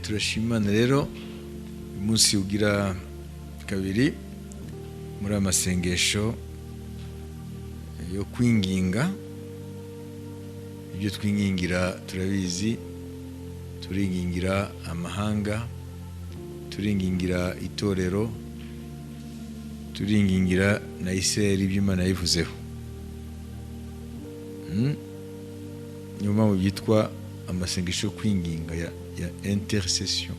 Turashima Imana rero umunsi ugira kabiri muri aya masengesho yo kwinginga. Ibyo twingingira turabizi: turingingira amahanga, turingingira itorero, turingingira na Isirayeli, ibyo Imana yivuzeho. Niyo mpamvu byitwa amasengesho yo kwinginga, ya intercession.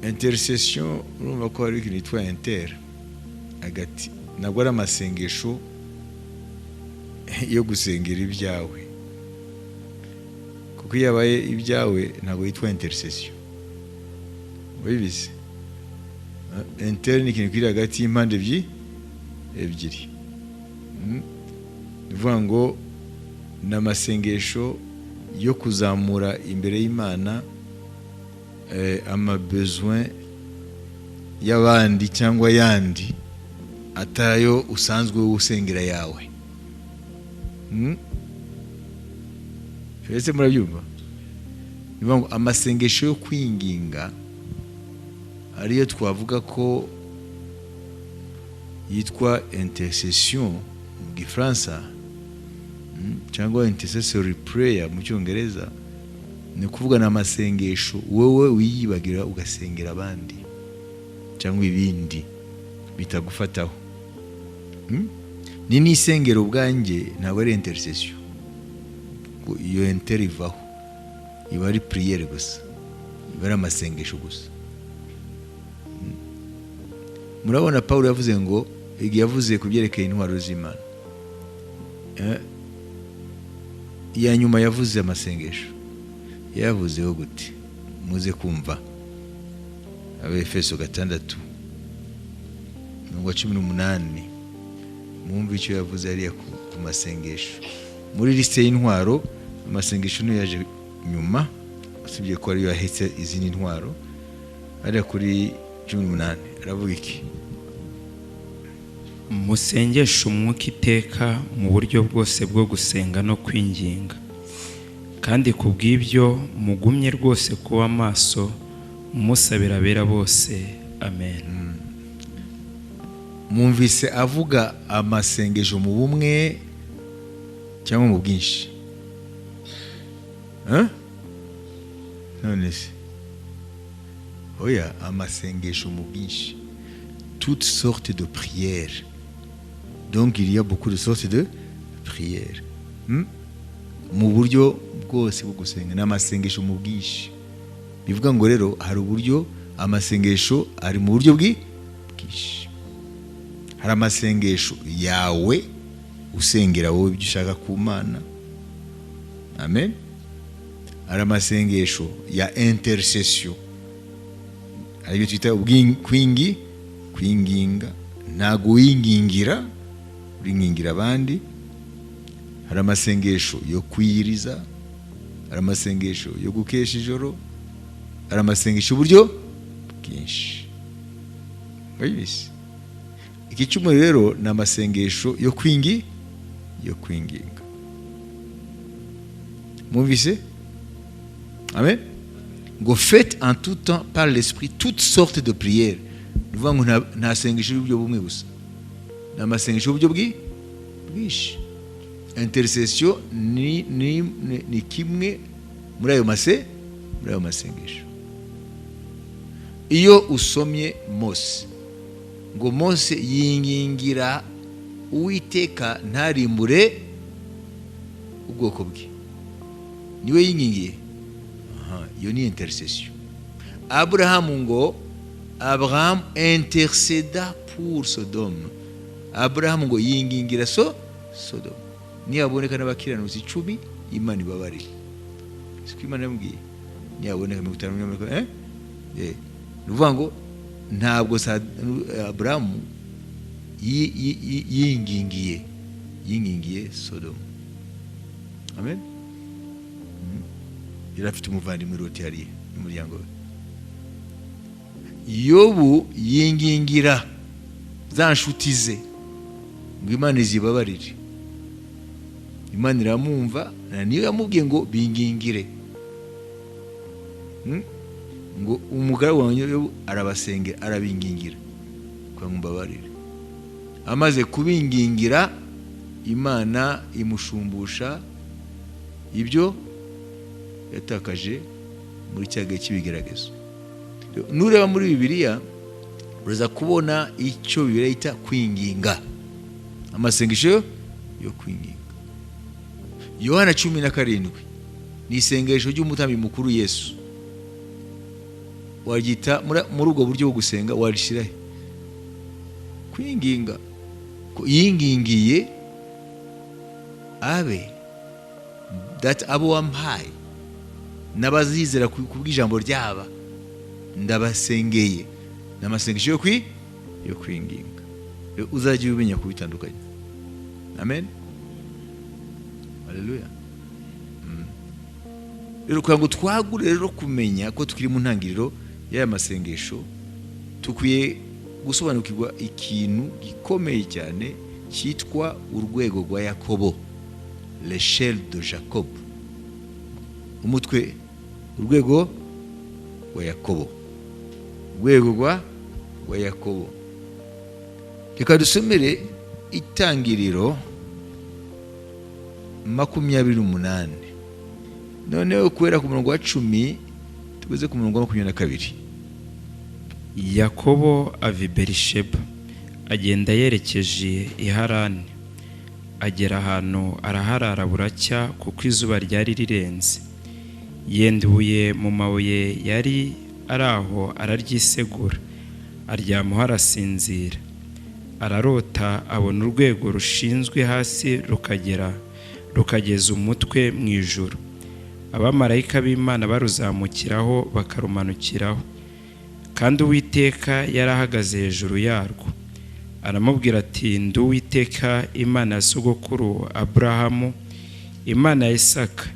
Intercession, urumva ko hari ikintu yitwa inter, hagati. Ntabwo ari amasengesho yo gusengera ibyawe, kuko iyo abaye ibyawe ntabwo yitwa intercession. Wabibizi? Inter ni ikintu kiri hagati y'impande ebyiri. Ni ukuvuga ngo ni amasengesho yo kuzamura imbere y'Imana ama besoin y'abandi cyangwa yandi atayo usanzwe usengera yawe. Ese murabyumva? Ni ukuvuga ngo amasengesho yo kwinginga ariyo twavuga ko yitwa intercession mu Gifaransa, cyangwa intercessory prayer mu Cyongereza, ni ukuvuga ni amasengesho wowe wiyibagira ugasengera abandi cyangwa ibindi bitagufataho. Ni n'isengero ubwanjye ntabwo ari intercession. Iyo inter ivaho, iba ari prière gusa, iba ari amasengesho gusa. Murabona Paul yavuze ngo, igihe yavuze ku byerekeye intwaro z'Imana, iya nyuma yavuze amasengesho. Yavuzeho gute? Muze kumva Abefeso 6:18, mwumve icyo yavuze hariya ku masengesho. Muri liste y'intwaro, amasengesho niyo yaje nyuma, usibye ko ariyo yahetse izindi ntwaro. Hariya kuri 18 aravuga iki? Musengeshe Umwuka iteka mu buryo bwose bwo gusenga no kwinginga, kandi ku bw'ibyo mugumye rwose kuba maso, musabira abera bose. Amen. Mwumvise avuga amasengesho mu bumwe cyangwa mu bwinshi? Hein? None se oya, amasengesho mu bwinshi, toutes sortes de prières. Donc il y a beaucoup de sortes de prières. Mu buryo bwose bwo gusenga, ni amasengesho mu bwinshi. Bivuga ngo rero hari uburyo amasengesho ari mu buryo bwinshi. Hari amasengesho yawe usengera wowe ibyo ushaka ku Mana, amen. Hari amasengesho ya intercession, aribyo twita kwinginga. Ntabwo wingingira, uringingira abandi. Hari amasengesho yo kwiyiriza, hari amasengesho yo gukesha ijoro, hari amasengesho uburyo bwinshi. Murabizi, iki cyumweru rero ni amasengesho yo kwinginga. Mwumvise? Amen. Ngo faites en tout temps par l'Esprit toutes sortes de prières. Ni ukuvuga ngo nta sengesho y'uburyo bumwe gusa, ni amasengesho y'uburyo bwinshi. Intercession ni kimwe muri ayo masengesho. Iyo usomye Mose, ngo Mose yingingira Uwiteka ntarimbure ubwoko bwe, niwe yingingiye. Aha, iyo ni intercession. Aburahamu, ngo Abraham intercéda pour Sodome. Aburahamu ngo yingingira Sodome, niyaboneka n'abakiranutsi 10, Imana ibabarire. Siko Imana yamubwiye? Niyaboneka 50, ni ukuvuga ngo ntabwo Aburahamu yingingiye Sodome. Amen. Yari afite umuvandimwe Loti hariya n'umuryango we. Yobu yingingira za nshuti ze ngo Imana izibabarire. Imana iramwumva, na niyo yamubwiye ngo bingingire. Ngo umugaragu wanjye Yobu arabasengera, arabingingira kugira ngo mbabarire. Amaze kubingingira, Imana imushumbusha ibyo yatakaje muri cya gihe cy'ibigeragezo. Nureba muri Bibiliya, uraza kubona icyo Bibiliya yita kwinginga, amasengesho yo kwinginga. Yohana 17 ni isengesho ry'umutambyi mukuru Yesu. Waryita muri ubwo buryo bwo gusenga, warishyira he? Kwinginga. Ko yingingiye abe that abo wampaye n'abazizera ku bw'ijambo ryaba, ndabasengeye. Ni amasengesho yo kwinginga. Uzajya ubimenya kubitandukanya. Amen, haleluya. Rero kugira ngo twagure rero kumenya ko tukiri mu ntangiriro y'aya masengesho, tukwiye gusobanukirwa ikintu gikomeye cyane cyitwa urwego rwa Yakobo, l'échelle de Jacob. Umutwe, urwego rwa Yakobo, urwego rwa Yakobo. Reka dusomere Itangiriro 28, noneho kubera ku murongo wa 10 tugeze ku murongo wa 22. Yakobo ava i Berisheba, agenda yerekeje i Harani. Agera ahantu araharara buracya, kuko izuba ryari rirenze. Yenda ibuye mu mabuye yari ari aho, araryisegura, aryamaho arasinzira. Ararota, abona urwego rushinzwe hasi rukagera rukageza umutwe mu ijuru, abamarayika b'Imana baruzamukiraho bakarumanukiraho. Kandi Uwiteka yari ahagaze hejuru yarwo. Aramubwira ati: "Ndi Uwiteka, Imana ya sogokuru Aburahamu, Imana ya Isaka.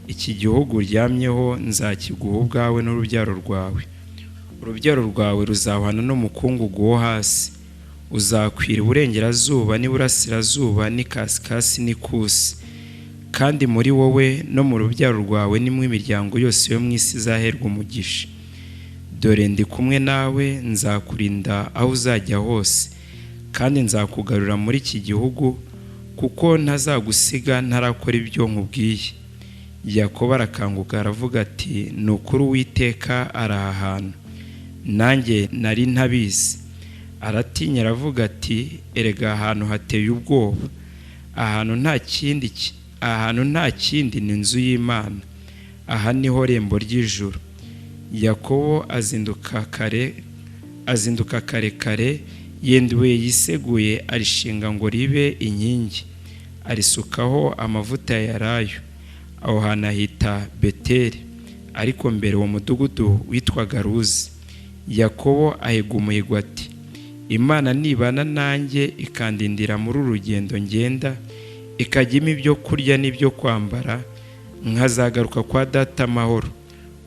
Iki gihugu uryamyeho nzakiguha ubwawe n'urubyaro rwawe. Urubyaro rwawe ruzahwana n'umukungugu wo hasi, uzakwira iburengerazuba n'iburasirazuba n'ikasikasi n'ikusi. Kandi muri wowe no mu rubyaro rwawe nimwo imiryango yose yo mu isi izaherwa umugisha. Dore ndi kumwe nawe, nzakurinda aho uzajya hose, kandi nzakugarura muri iki gihugu, kuko ntazagusiga ntarakora ibyo nkubwiye." Yakobo arakanguka, aravuga ati: "Ni ukuri Uwiteka ari aha hantu, nanjye nari ntabizi." Aratinya, aravuga ati: "Erega ahantu hateye ubwoba! Ahantu nta kindi ni inzu y'Imana, aha niho rembo ry'ijuru." Yakobo azinduka kare kare, yenda ibuye yiseguye, arishinga ngo ribe inkingi, arisukaho amavuta ya elayo. Aho hantu ahita Beteli, ariko mbere uwo mudugudu witwaga Luzi. Yakobo ahiga umuhigo ati: "Imana nibana nanjye, ikandindira muri uru rugendo ngenda, ikajya impa ibyo kurya n'ibyo kwambara, nkazagaruka kwa data amahoro,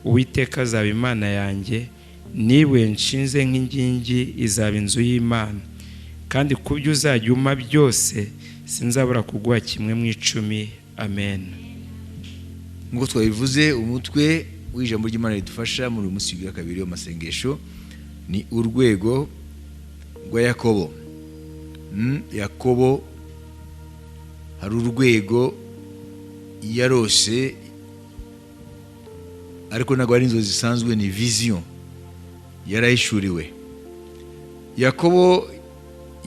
Uwiteka azaba Imana yanjye, n'ibuye nshinze nk'inkingi izaba inzu y'Imana. Kandi ku byo uzajya umpa byose sinzabura kuguha kimwe mu icumi." Amen. Nk'uko twabivuze, umutwe w'ijambo ry'Imana ridufasha muri uyu munsi wa kabiri w'amasengesho ni urwego rwa Yakobo. Yakobo hari urwego yarose, ariko ntabwo ari inzozi zisanzwe, ni vision yarahishuriwe. Yakobo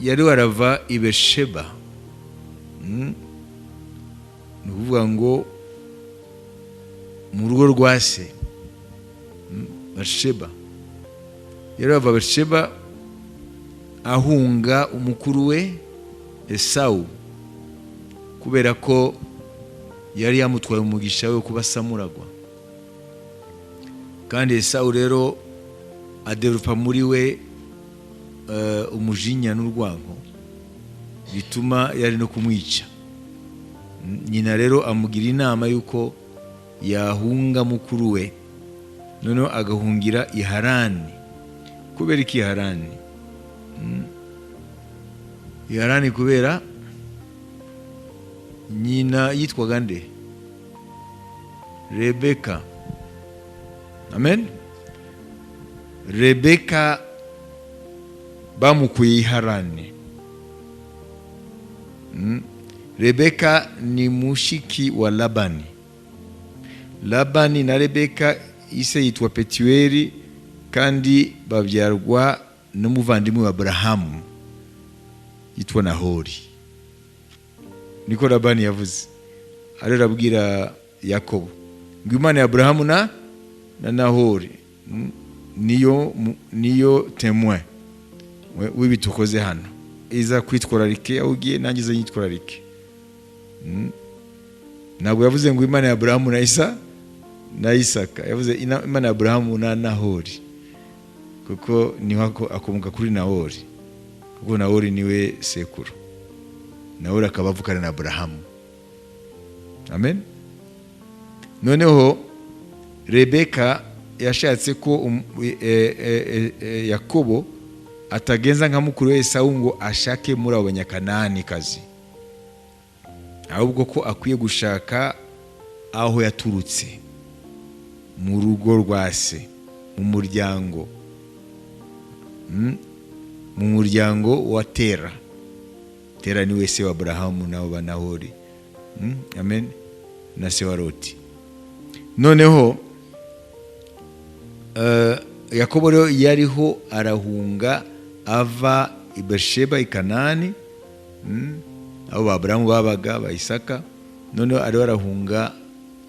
yari warava i Berisheba. Ni ukuvuga ngo mu rugo rwa se Berisheba, yari wava Berisheba ahunga umukuru we Esawu, kubera ko yari yamutwaye umugisha we kuba samuragwa. Kandi Esawu rero adevelopa muri we umujinya n'urwango, bituma yari no kumwica. Nyina rero amugira inama y'uko yahunga mukuru we, noneho agahungira i Harani. Kubera iki Harani? I Harani kubera nyina yitwaga nde? Rebeka. Amen. Rebeka bamukuye i Harani. Rebeka ni mushiki wa Labani. Labani na Rebeka, ise yitwa Petuweli, kandi babyarwa n'umuvandimwe wa Aburahamu yitwa Nahori. Niko Labani yavuze, ariyo arabwira Yakobo ngo Imana ya Aburahamu na Nahori niyo témoin w'ibi tukoze hano, iza kwitwararike aho ugiye, nanjye iza nyitwararike. Ntabwo yavuze ngo Imana ya Aburahamu na Isa na Isaka, yavuze Imana ya Aburahamu na Nahori, kuko niho akomoka kuri Nahori, kuko Nahori niwe sekuru. Nahori akaba avukana na Aburahamu. Amen. Noneho Rebeka yashatse ko Yakobo atagenza nka mukuru we Esawu ngo ashake muri abo Banyakanani kazi, ahubwo ko akwiye gushaka aho yaturutse, mu rugo rwa se, mu muryango, mu muryango wa Tera. Tera niwe se wa Aburahamu nabo ba Nahori. Amen. Na se wa Loti. Noneho Yakobo rero yariho arahunga ava i Berisheba i Kanani, aho ba Aburahamu babaga, ba Isaka. Noneho ariho arahunga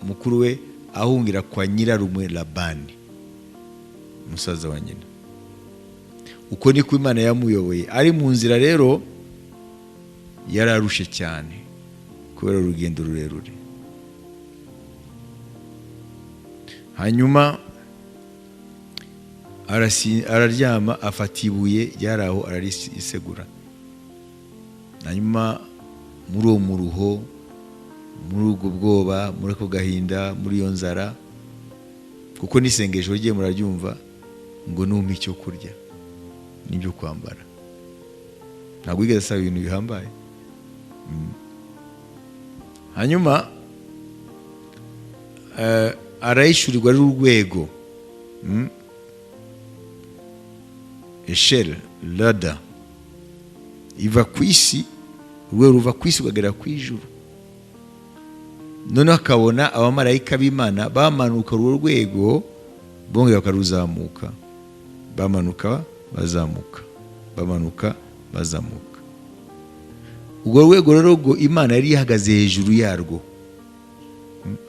mukuru we, ahungira kwa nyirarume Labani, musaza wa nyina. Uko niko Imana yamuyoboye. Ari mu nzira rero yararushe cyane kubera urugendo rurerure. Hanyuma araryama, afata ibuye ryari aho ararisegura. Hanyuma muri uwo muruho, muri ubwo bwoba, muri ako gahinda, muri iyo nzara, kuko n'isengesho rye muraryumva ngo numpe icyo kurya n'ibyo kwambara, ntabwo yigeze asaba ibintu bihambaye. Hanyuma arayishyurirwa ari urwego, échelle ladder iva ku isi, urwego ruva ku isi rukagera ku ijuru. Noneho akabona abamarayika b'Imana bamanuka urwo rwego, bongera bakaruzamuka, bamanuka bazamuka, bamanuka bazamuka. Urwo rwego rero rwo Imana yari ihagaze hejuru yarwo.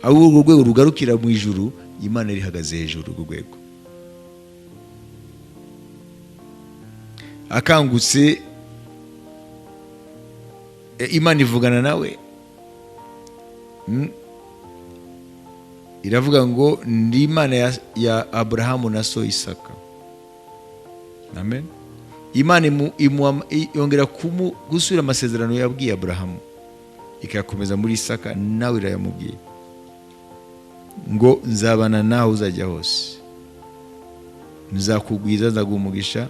Aho urwo rwego rugarukira mu ijuru, Imana yari ihagaze hejuru urwo rwego. Akangutse, Imana ivugana nawe. Iravuga ngo ndi Imana ya Aburahamu na so Isaka. Amen. Imana yongera gusubira amasezerano yabwiye Aburahamu, ikayakomeza muri Isaka, nawe irayamubwiye ngo nzabana nawe uzajya hose, nzakugwiza, nzaguha umugisha,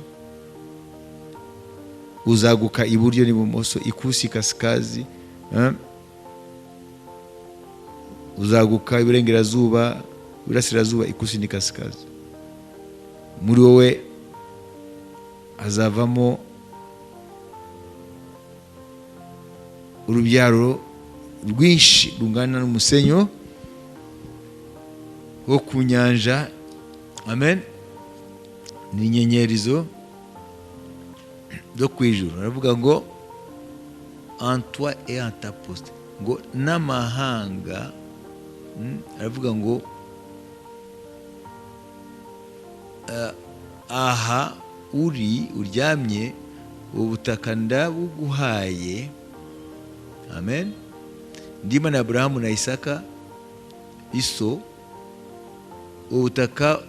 uzaguka iburyo n'ibumoso, ikusi kasikazi, uzaguka iburengerazuba, iburasirazuba, ikusi n'ikasikazi. Muri wowe hazavamo urubyaro rwinshi rungana n'umusenyi wo ku nyanja. Amen. Ni inyenyeri zo ku ijuru. Aravuga ngo en toi et en ta postérité, ngo n'amahanga. Aravuga ngo aha uri uryamye, ubutaka ndabuguhaye. Amen. Ndima na Aburahamu na Isaka iso, ubutaka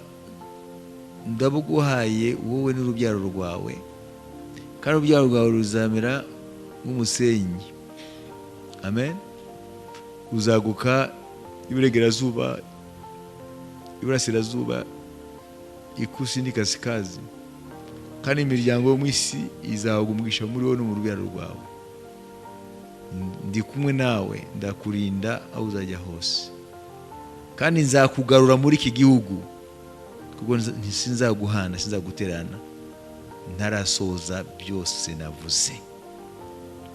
ndabuguhaye wowe n'urubyaro rwawe, kandi urubyaro rwawe ruzamera nk'umusenyi. Amen. Uzaguka iburengerazuba, iburasirazuba, ikusi n'ikasikazi, kandi imiryango yo mu isi izahabwa umugisha muri wowe no mu rubyaro rwawe. Ndi kumwe nawe, ndakurinda aho uzajya hose, kandi nzakugarura muri iki gihugu. Kuko ntisinzaguhana, sinzaguterana ntarasoza byose navuze.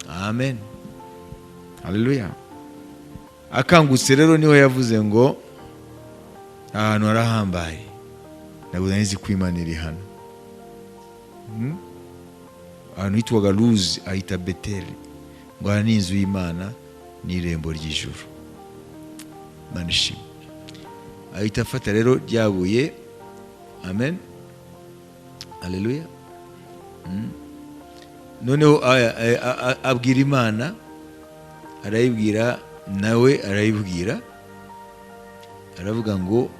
Amen, haleluya. Akangutse rero niho yavuze ngo ahantu harahambaye, ntabwo nari nzi ko Imana iri hano. Ahantu hitwaga Luzi ahita Beteli, ngo aha ni inzu y'Imana n'irembo ry'ijuru. Imana ishimwe. Ahita afata rero ryabuye. Amen, haleluya. Noneho abwira Imana, arayibwira, nawe arayibwira, aravuga ngo,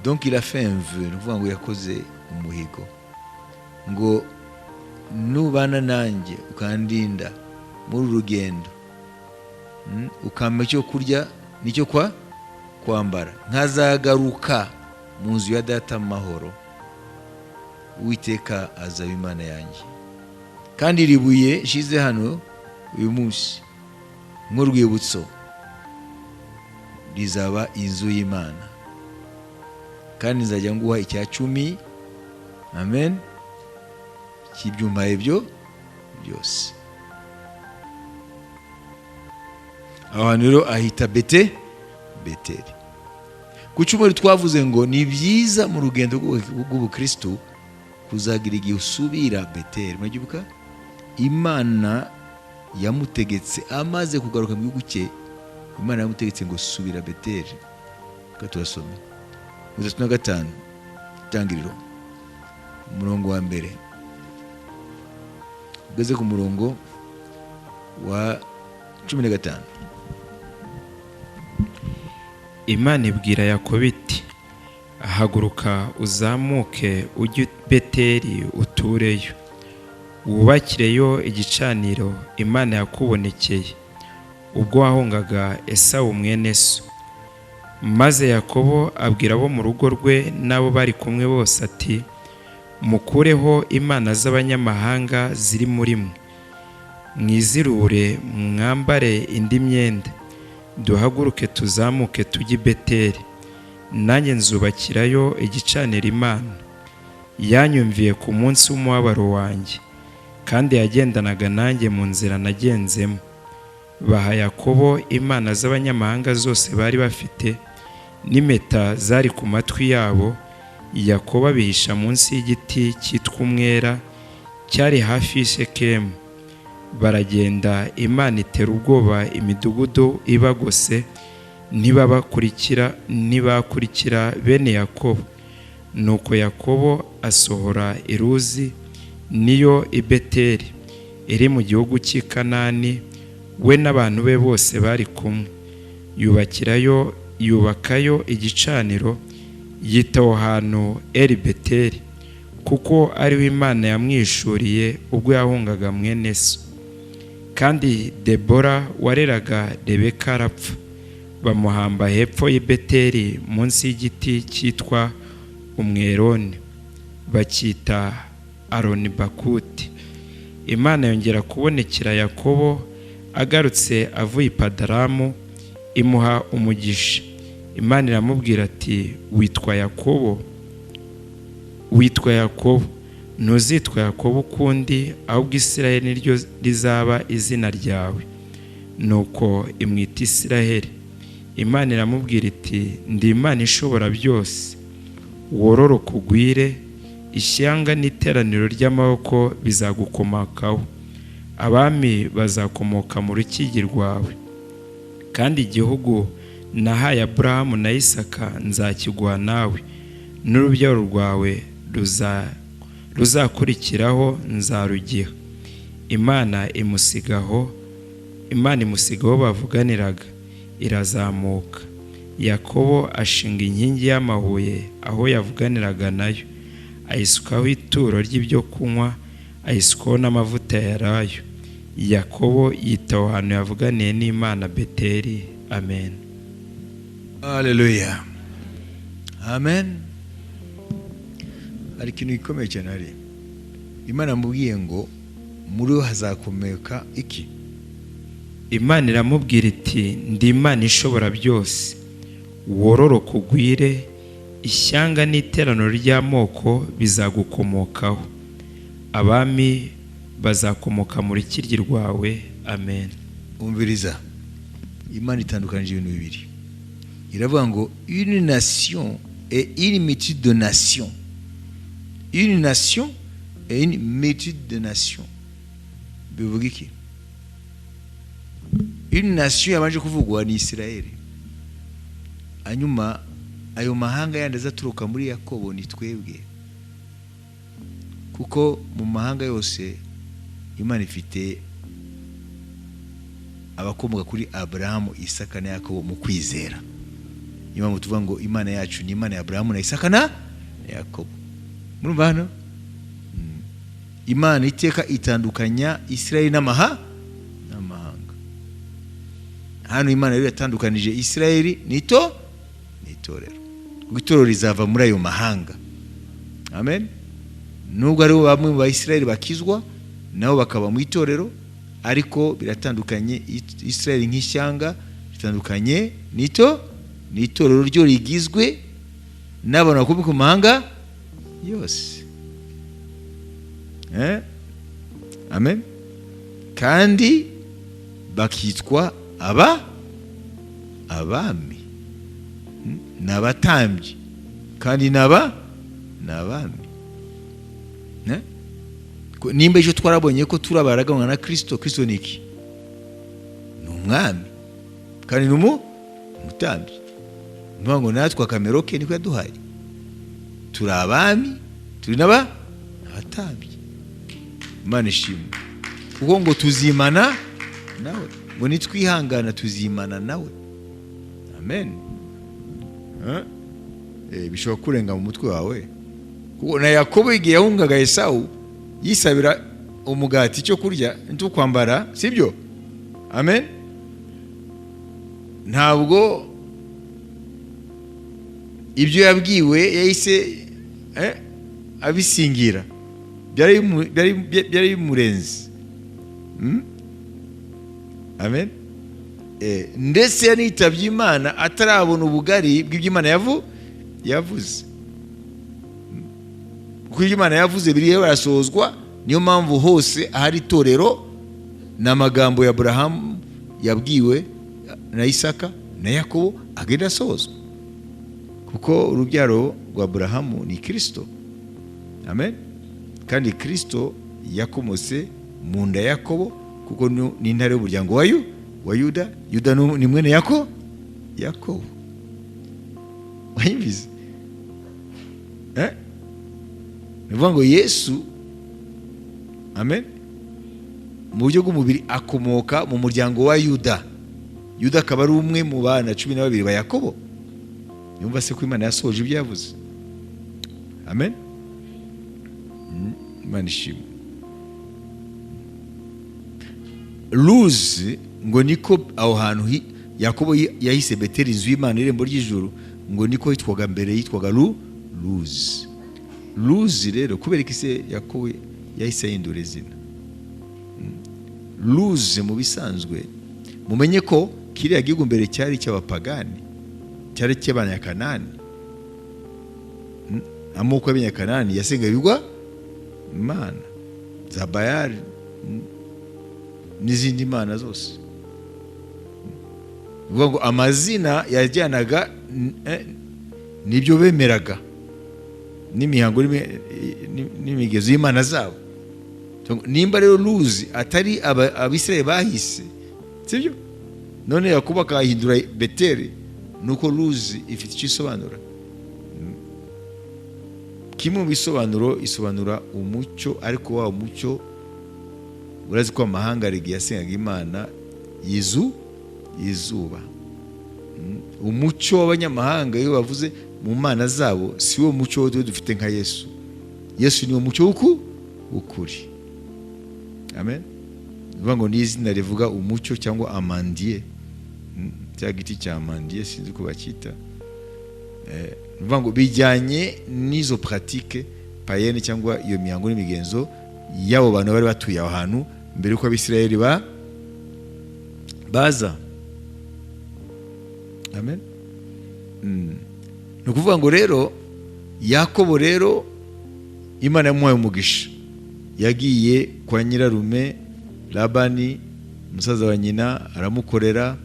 donc il a fait un vœu, ni ukuvuga ngo yakoze umuhigo ngo nubana nanjye ukandinda muri uru rugendo, ukampa icyo kurya n'icyo kwa kwambara, nkazagaruka mu nzu ya data amahoro, Uwiteka azaba Imana yanjye, kandi iri buye nshyize hano uyu munsi nk'urwibutso rizaba inzu y'Imana, kandi nzajya nguha icya cumi, amen, cy'ibyuma ibyo byose. Aho hantu rero ahita Beteli. Ku cyumweru twavuze ngo ni byiza mu rugendo rw'ubukristo kuzagira igihe usubira Beteli. Murabyibuka, Imana yamutegetse amaze kugaruka mu gihugu cye, Imana yamutegetse ngo subira Beteli. Reka turasome 35, Itangiriro, umurongo wa mbere ugeze ku murongo wa 15. Imana ibwira Yakobo iti: "Haguruka uzamuke ujye i Beteli utureyo, wubakireyo igicaniro Imana yakubonekeye ubwo wahungaga Esawu mwene so." Maze Yakobo abwira abo mu rugo rwe n'abo bari kumwe bose ati: "Mukureho imana z'abanyamahanga ziri muri mwe, mwizirure, mwambare indi myenda, duhaguruke tuzamuke tujye i Beteli, nanjye nzubakirayo igicaniro Imana yanyumviye ku munsi w'umubabaro wanjye, kandi yagendanaga nanjye mu nzira nagenzemo." Baha Yakobo imana z'abanyamahanga zose bari bafite n'impeta zari ku matwi yabo. Yakobo abihisha munsi y'igiti cyitwa umwera cyari hafi y'Ishekemu. Baragenda, Imana itera ubwoba imidugudu ibagose, ntibabakurikira, ntibakurikira bene Yakobo. Nuko Yakobo asohora i Luzi, niyo i Beteli iri mu gihugu cy'i Kanani, we n'abantu be bose bari kumwe. Yubakirayo, yubakayo igicaniro, yita aho hantu Eri Beteli, kuko ariho Imana yamwishuriye ubwo yahungaga mwene so. Kandi Debora wareraga Rebeka arapfa, bamuhamba hepfo y'i Beteli munsi y'igiti cyitwa umweroni, bacyita Aroni Bakuti. Imana yongera kubonekera Yakobo agarutse avuye i Padaramu, imuha umugisha. Imana iramubwira ati: "Witwa Yakobo, witwa Yakobo, ntuzitwa Yakobo ukundi, ahubwo Isiraheli niryo rizaba izina ryawe." Nuko imwita Isiraheli. Imana iramubwira iti: "Ndi Imana ishobora byose, wororoke ugwire, ishyanga n'iteraniro ry'amaboko bizagukomokaho, abami bazakomoka mu rukigi rwawe, kandi igihugu nahaye Aburahamu na Isaka nzakiguha nawe n'urubyaro rwawe ruzakurikiraho nzarugiha." Imana imusigaho, Imana imusigaho bavuganiraga, irazamuka. Yakobo ashinga inkingi y'amabuye aho yavuganiraga nayo, ayisukaho ituro ry'ibyo kunywa, ayisukaho n'amavuta ya elayo. Yakobo yita aho hantu yavuganiye n'Imana Beteli. Amen. Haleluya, amen. Hari ikintu gikomeye cyane hari Imana yamubwiye ngo muri we hazakomeka iki? Imana iramubwira iti: "Ndi Imana ishobora byose, wororoke ugwire, Ishyanga n'iteraniro ry'amoko bizagukomokaho, abami bazakomoka mu rukiryi rwawe. Amen. Umviriza, Imana itandukanije ibintu bibiri. Iravuga ngo une nation et une multitude de nations, une nation et une multitude de nations. Bivuga iki? Une nation yabanje kuvugwa ni Isirayeli, hanyuma ayo mahanga yandi azaturuka muri Yakobo ni twebwe, kuko mu mahanga yose Imana ifite abakomoka kuri Aburahamu, Isaka na Yakobo mu kwizera. Niyo mpamvu tuvuga ngo Imana yacu ni Imana ya Aburahamu na Isaka na Yakobo. Murumva hano? Imana iteka itandukanya Isirayeli n'amahanga. Hano Imana rero yatandukanije Isirayeli n'itorero, kuko itorero rizava muri ayo mahanga. Amen. Nubwo aribo bamwe mu Bayisirayeli bakizwa nabo bakaba mu itorero, ariko biratandukanye. Isirayeli nk'ishyanga bitandukanye n'itorero ryo rigizwe n'abantu bakomoka mu mahanga yose. Amen. Kandi bakitwa abami, ni abatambyi kandi ni abami. Nimba ejo twarabonye ko turi abaraganwa na Kristo, Kristo ni iki? Ni umwami kandi ni umutambyi. Ni ngo natwe akamero ke niko yaduhaye, turi abami, turi n'abatambyi. Imana ishimwe, kuko ngo tuzimana nawe, ngo nitwihangana tuzimana nawe. Amen. Bishobora kurenga mu mutwe wawe, kuko na Yakobo igihe yahungaga Esawu yisabira umugati, icyo kurya n'icyo kwambara, sibyo? Amen. Ntabwo ibyo yabwiwe yahise abisingira, byari bimurenze. Amen. Ndetse yanitabye Imana atarabona ubugari bw'ibyo Imana yavuze, kuko ibyo Imana yavuze biriho barasohozwa. Niyo mpamvu hose ahari itorero ni amagambo ya Aburahamu yabwiwe na Isaka na Yakobo agenda asohozwa, kuko urubyaro rwa Aburahamu ni Kristo. Amen. Kandi Kristo yakomotse mu nda ya Yakobo, kuko ni intare y'umuryango wa Yuda. Yuda ni mwene Yakobo. Wayumvise? Ni ukuvuga ngo Yesu, amen, mu buryo bw'umubiri akomoka mu muryango wa Yuda. Yuda akaba ari umwe mu bana 12 ba Yakobo. Yumva se ko Imana yasohoje ibyo yavuze? Amen. Imana ishimwe. Luzi ngo niko aho hantu Yakobo yahise Beteli inzu y'Imana, irembo ry'ijuru, ngo niko yitwaga mbere, yitwaga Luzi. Luzi rero kubera ko ise Yakobo yahise ahindura izina Luzi, mu bisanzwe mumenye ko kiriya gihugu mbere cyari icy'abapagani, cyari icy'Abanyakanani. Amoko y'Abanyakanani yasengaga ibigwa imana za Bayali n'izindi mana zose. Ni ukuvuga ngo amazina yajyanaga n'ibyo bemeraga n'imihango n'imigenzo y'imana zabo. Nimba rero Luzi atari Abisirayeli bahise, sibyo? None Yakobo akahindura Beteli, nuko Luzi ifite icyo isobanura. Kimwe mu bisobanuro, isobanura umucyo, ariko wa mucyo urazi ko amahanga arigi yasengaga imana y'izuba. Umucyo w'abanyamahanga iyo bavuze mu mana zabo si wo mucyo wo dufite nka Yesu. Yesu ni wo mucyo w'ukuri. Amen. Bivuga ngo ni izina rivuga umucyo cyangwa amandiye, cya giti cya amandiye sinzi uko bacyita. Bivuga ngo bijyanye n'izo pratique païenne cyangwa iyo mihango n'imigenzo y'abo bantu bari batuye aho hantu mbere y'uko Abisirayeli baza. Amen. Ni ukuvuga ngo rero Yakobo rero Imana yamuhaye umugisha, yagiye kwa nyirarume Labani musaza wa nyina, aramukorera.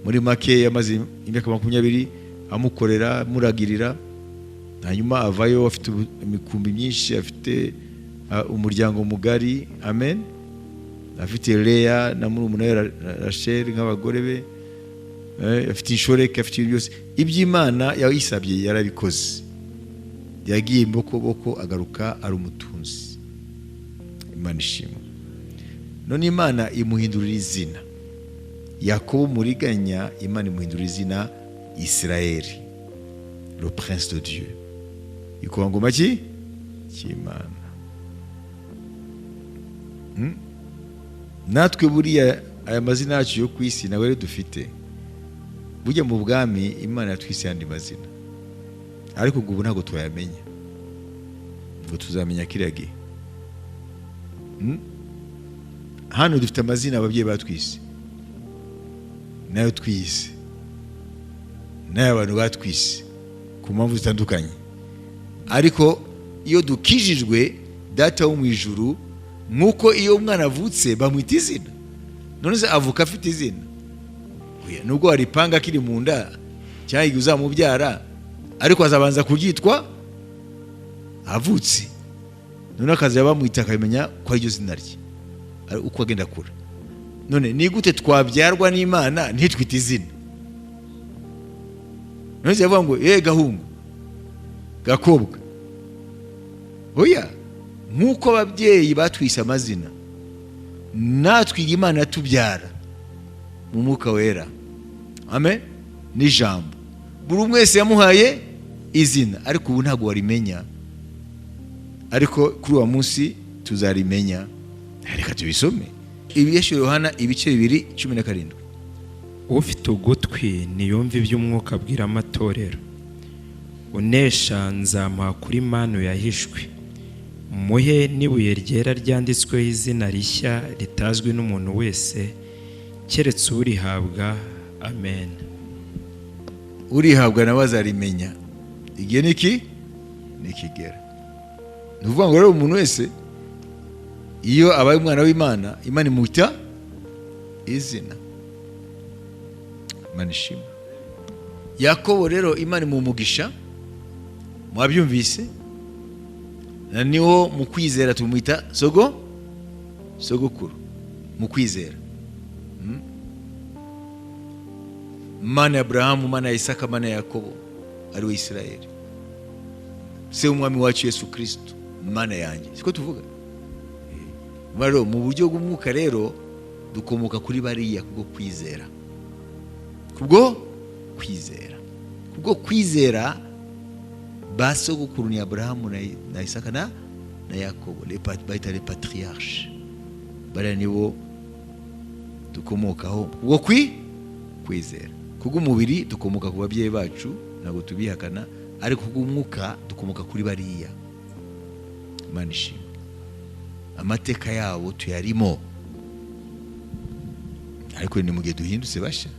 Muri make yamaze imyaka 20 amukorera, amuragirira. Hanyuma avayo afite imikumbi myinshi, afite umuryango mugari, amen, afite Leya na murumuna we Rachel nk'abagore be, afite inshoreke, afite ibintu byose. Iby'Imana yayisabye yarabikoze, yagiye imbokoboko agaruka ari umutunzi. Imana ishimwe. None Imana imuhindurira izina Yakobo muriganya, Imana imuhindurira izina Israeli, le prince de Dieu, ikomangoma ki cy'Imana. Natwe buriya aya mazina yacu yo ku isi nawe rero dufite, burya mu bwami Imana yatwise yandi mazina, ariko ubu ntabwo tuyamenya, ngo tuzamenya kiriya gihe. Hano dufite amazina ababyeyi batwise, nayo twise, nayo abantu batwise ku mpamvu zitandukanye, ariko iyo dukijijwe Data wo mu ijuru, nk'uko iyo umwana avutse bamwita izina, none se avuka afite izina? Nubwo waripanga akiri mu nda cyangwa igihe uzamubyara, ariko azabanza kuryitwa avutse, none akazajya bamwita akamenya ko ariryo zina rye uko agenda akura. None ni gute twabyarwa n'Imana ntitwite izina? None se yavuga ngo ye gahungu gakobwa? Oya, nk'uko ababyeyi batwise amazina, natwe Imana yatubyara mu Mwuka Wera, amen, n'ijambo, buri umwe wese yamuhaye izina, ariko ubu ntabwo warimenya, ariko kuri uwo munsi tuzarimenya. Reka tubisome. Ibiyeshu Yohana ibice 2:17. Ufite ugutwi niyumve iby'Umwuka abwira amatorero. Unesha nzamuha kuri manu yahishwe, muhe n'ibuye ryera ryanditsweho izina rishya ritazwi n'umuntu wese keretse urihabwa. Amen. Urihabwa nawe azarimenya igihe niki nikigera. Ni ukuvuga ngo rero umuntu wese iyo abaye umwana w'Imana, Imana imuta izina. Imana ishimwe. Yakobo rero Imana imumugisha, mwabyumvise, na niwo mu kwizera tumwita sogokuru mu kwizera. Mana ya Abrahamu, Mana ya Isaka, Mana ya Yakobo, ari we Isirayeli, se w'umwami wacu Yesu Kristo, Mana yanjye, siko tuvuga? Rero mu buryo bw'umwuka rero dukomoka kuri bariya kubwo kwizera, kubwo kwizera, kubwo kwizera. Ba sogokuru ni Abrahamu na Isaka na Yakobo, bayita les patriarches, bariya nibo dukomokaho kubwo kwizera. Kubw'umubiri dukomoka ku babyeyi bacu, ntabwo tubihakana, ariko kubw'umwuka dukomoka kuri bariya. Imana ishimwe, amateka yabo tuyarimo, ariko ni mu gihe duhindutse bashya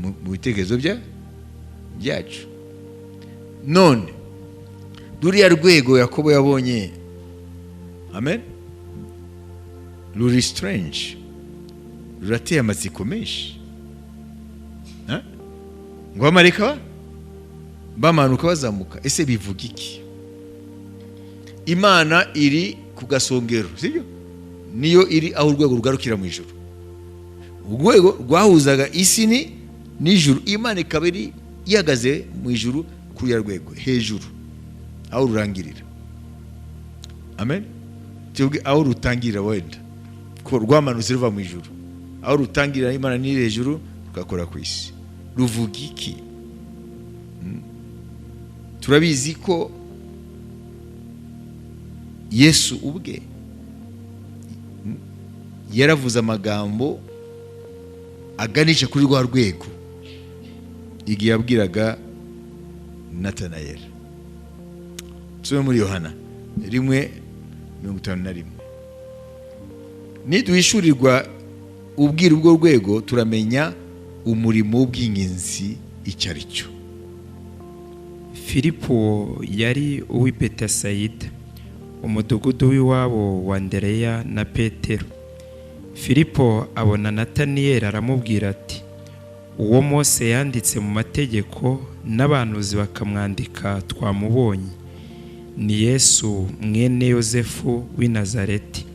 mu bitekerezo byacu. None ruriya rwego Yakobo yabonye, amen, ruri strange, rurateye amatsiko menshi. Ngo abamarayika bamanuka bazamuka, ese bivuga iki? Imana iri ku gasongero, sibyo? Niyo iri aho urwego rugarukira mu ijuru, urwego rwahuzaga isi n'ijuru, Imana ikaba iri ihagaze mu ijuru kuri ya rwego hejuru aho rurangirira, amen, tuvuge aho rutangirira, wenda ko rwamanutse ruva mu ijuru, aho rutangirira Imana ni hejuru rugakora ku isi. Ruvuga iki? Turabizi ko Yesu ubwe yaravuze amagambo aganisha kuri rwa rwego igihe yabwiraga Natanayeli. Tusome muri Yohana 1:51. Niduhishurirwa ubwira ubwo rwego turamenya Umurimo w'ubwinginzi icyo ari cyo. Filipo yari uw'i Betasayida, umudugudu w'iwabo wa Andereya na Petero. Filipo abona Nataniyeli, aramubwira ati: "Uwo Mose yanditse mu mategeko n'abahanuzi bakamwandika twamubonye, ni Yesu mwene Yosefu w'i Nazareti."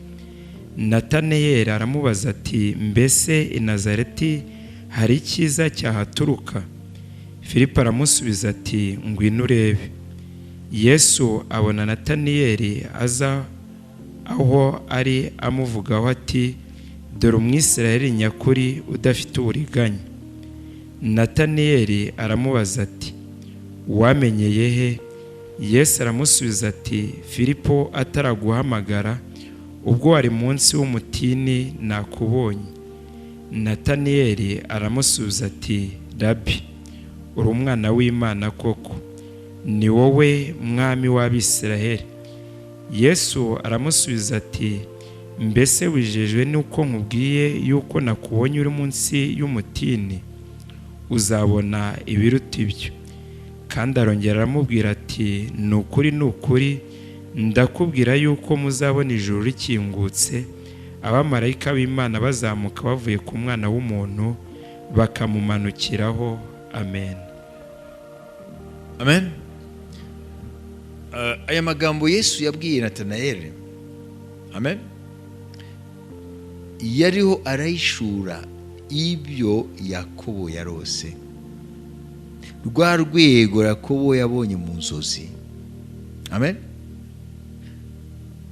Nataniyeli aramubaza ati: "Mbese i Nazareti hari icyiza cyahaturuka?" Filipo aramusubiza ati: "Ngwino urebe." Yesu abona Nataniyeli aza aho ari, amuvugaho ati: "Dore Umwisirayeli nyakuri udafite uburiganya." Nataniyeli aramubaza ati: "Wamenyeye he?" Yesu aramusubiza ati: "Filipo ataraguhamagara, ubwo wari munsi w'umutini, nakubonye." Nataniyeli aramusubiza ati: "Rabi, uri Umwana w'Imana koko, ni wowe Mwami w'Abisiraheli." Yesu aramusubiza ati: "Mbese wijejwe n'uko nkubwiye yuko nakubonye uri munsi y'umutini? Uzabona ibiruta ibyo." Kandi arongera aramubwira ati: "Ni ukuri, ni ukuri, ndakubwira yuko muzabona ijuru rikingutse, abamarayika b'Imana bazamuka bavuye ku Mwana w'umuntu bakamumanukiraho." Amen. Amen. Aya magambo Yesu yabwiye Natanayeli, amen, yariho arayishura ibyo Yakobo yarose, rwa rwego Yakobo yabonye mu nzozi, amen,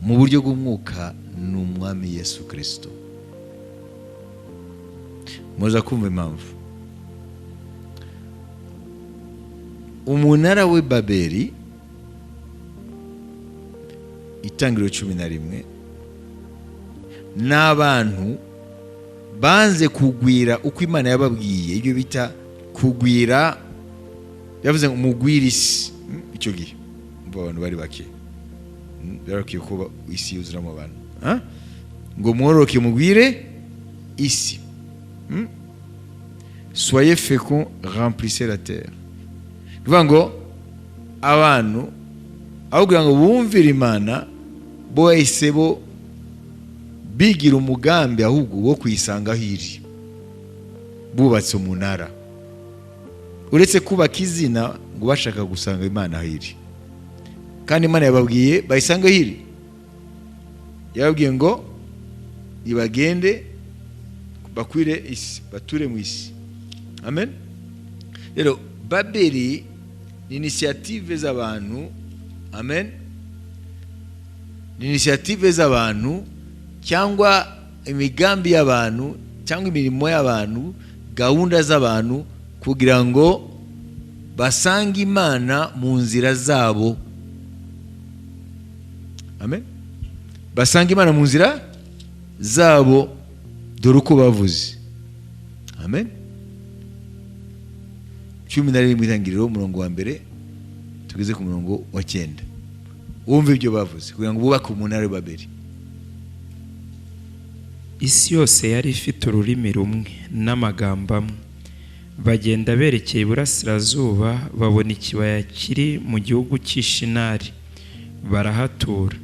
mu buryo bw'umwuka ni Umwami Yesu Kirisito. Muza kumva impamvu umunara we Babeli, Itangiriro 11, n'abantu banze kugwira uko Imana yababwiye, ibyo bita kugwira. Yavuze ngo mugwire isi. Icyo gihe umva abantu bari bake. Byarakwiye kuba isi yuzuramo abantu. Ah? Ngo mwororoke mugwire isi. Soyez féconds, remplissez la terre. Ni ukuvuga ngo abantu aho kugira ngo bumvire Imana, bo bahise bo bigira umugambi ahubwo wo kuyisanga aho iri, bubatse umunara. Uretse kubaka izina, ngo bashaka gusanga Imana aho iri, kandi Imana yababwiye bayisanga aho iri. Yababwiye ngo nibagende bakwire isi, bature mu isi, amen. Rero Babeli ni initiative z'abantu, amen, ni initiative z'abantu cyangwa imigambi y'abantu cyangwa imirimo y'abantu, gahunda z'abantu kugira ngo basange Imana mu nzira zabo, amen, basange Imana mu nzira zabo. Dore uko bavuze, amen. 11, Itangiriro, umurongo wa mbere tugeze ku murongo wa 9, wumve ibyo bavuze kugira ngo bubake umunara w'i Babeli. Isi yose yari ifite ururimi rumwe n'amagambo amwe. Bagenda berekeye iburasirazuba, babona ikibaya kiri mu gihugu cy'Ishinari, barahatura.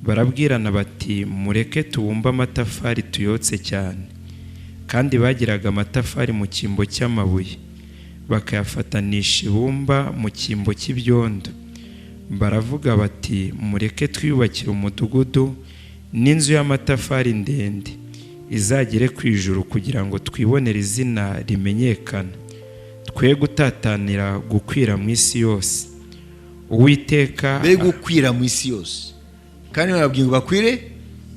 Barabwirana bati: "Mureke tubumbe amatafari tuyotse cyane." Kandi bagiraga amatafari mu cyimbo cy'amabuye, bakayafatanisha ibumba mu cyimbo cy'ibyondo. Baravuga bati: "Mureke twiyubakire umudugudu n'inzu y'amatafari ndende izagere ku ijuru, kugira ngo twibonere izina rimenyekana, twe gutatanira gukwira mu isi yose." Uwiteka Be gukwira mu isi yose, kandi bababwiye ngo bakwire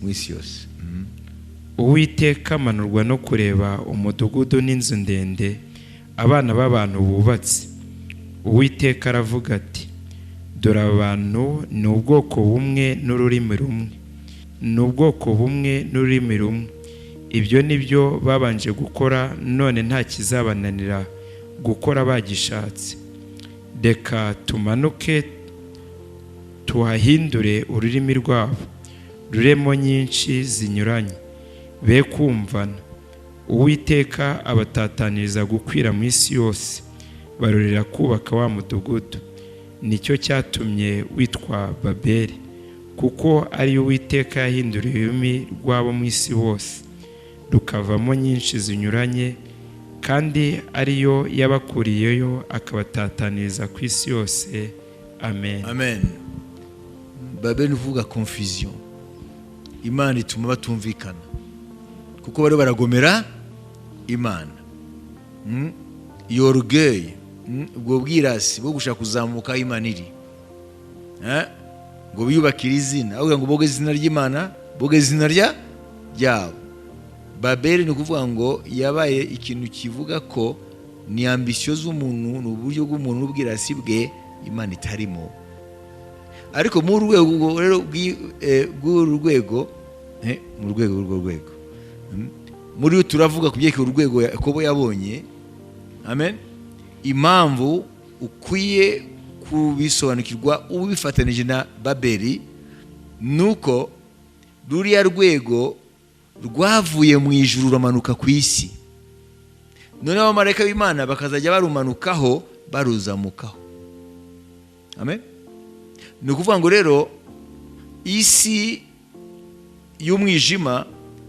mu isi yose. Uwiteka amanurwa no kureba umudugudu n'inzu ndende abana b'abantu bubatse. Uwiteka aravuga ati: "Dore abantu ni ubwoko bumwe n'ururimi rumwe, ni ubwoko bumwe n'ururimi rumwe. Ibyo ni byo babanje gukora, none nta kizabananira gukora bagishatse. Reka tumanuke tuhahindure ururimi rwabo ruremo nyinshi zinyuranye, be kumvana." Uwiteka abatataniriza gukwira mu isi yose, barorera kubaka wa mudugudu. Nicyo cyatumye witwa Babeli, kuko ariyo Uwiteka yahinduriye ururimi rw'abo mu isi bose, rukavamo nyinshi zinyuranye, kandi ariyo yabakuriyeyo akabatataniriza ku isi yose. Amen. Amen. Babeli ni ukuvuga confusion. Imana ituma batumvikana kuko bari baragomera Imana. Iyo orgueil, ubwo bwirasi bwo gushaka kuzamuka aho Imana iri. Eh? Ngo biyubakire izina, aho kugira ngo boge izina ry'Imana, boge izina ryabo. Babeli ni ukuvuga ngo yabaye ikintu kivuga ko ni ambition z'umuntu, ni uburyo bw'umuntu n'ubwirasi bwe Imana itarimo. Ariko mu rwego rero bw'uru rwego, mu rwego rw'urwo rwego, muri yo turavuga ku byerekeye urwego Yakobo yabonye. Amen. Impamvu ukwiye kubisobanukirwa ubifatanije na Babeli nuko ruriya rwego rwavuye mu ijuru ruramanuka ku isi, noneho abamarayika b'Imana bakazajya barumanukaho, baruzamukaho. Amen. Ni ukuvuga ngo rero isi y'umwijima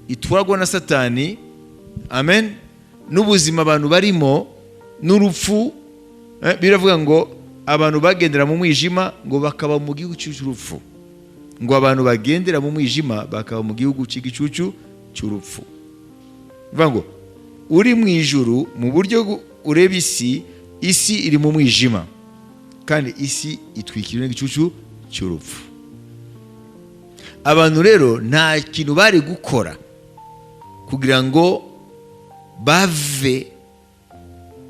itwarwa na Satani, amen, n'ubuzima abantu barimo n'urupfu, biravuga ngo abantu bagendera mu mwijima ngo bakaba mu gihugu cy'urupfu, ngo abantu bagendera mu mwijima bakaba mu gihugu cy'igicucu cy'urupfu. Bivuga ngo uri mu ijuru, mu buryo ureba isi, isi iri mu mwijima kandi isi itwikiriwe n'igicucu cy'urupfu. Abantu rero nta kintu bari gukora kugira ngo bave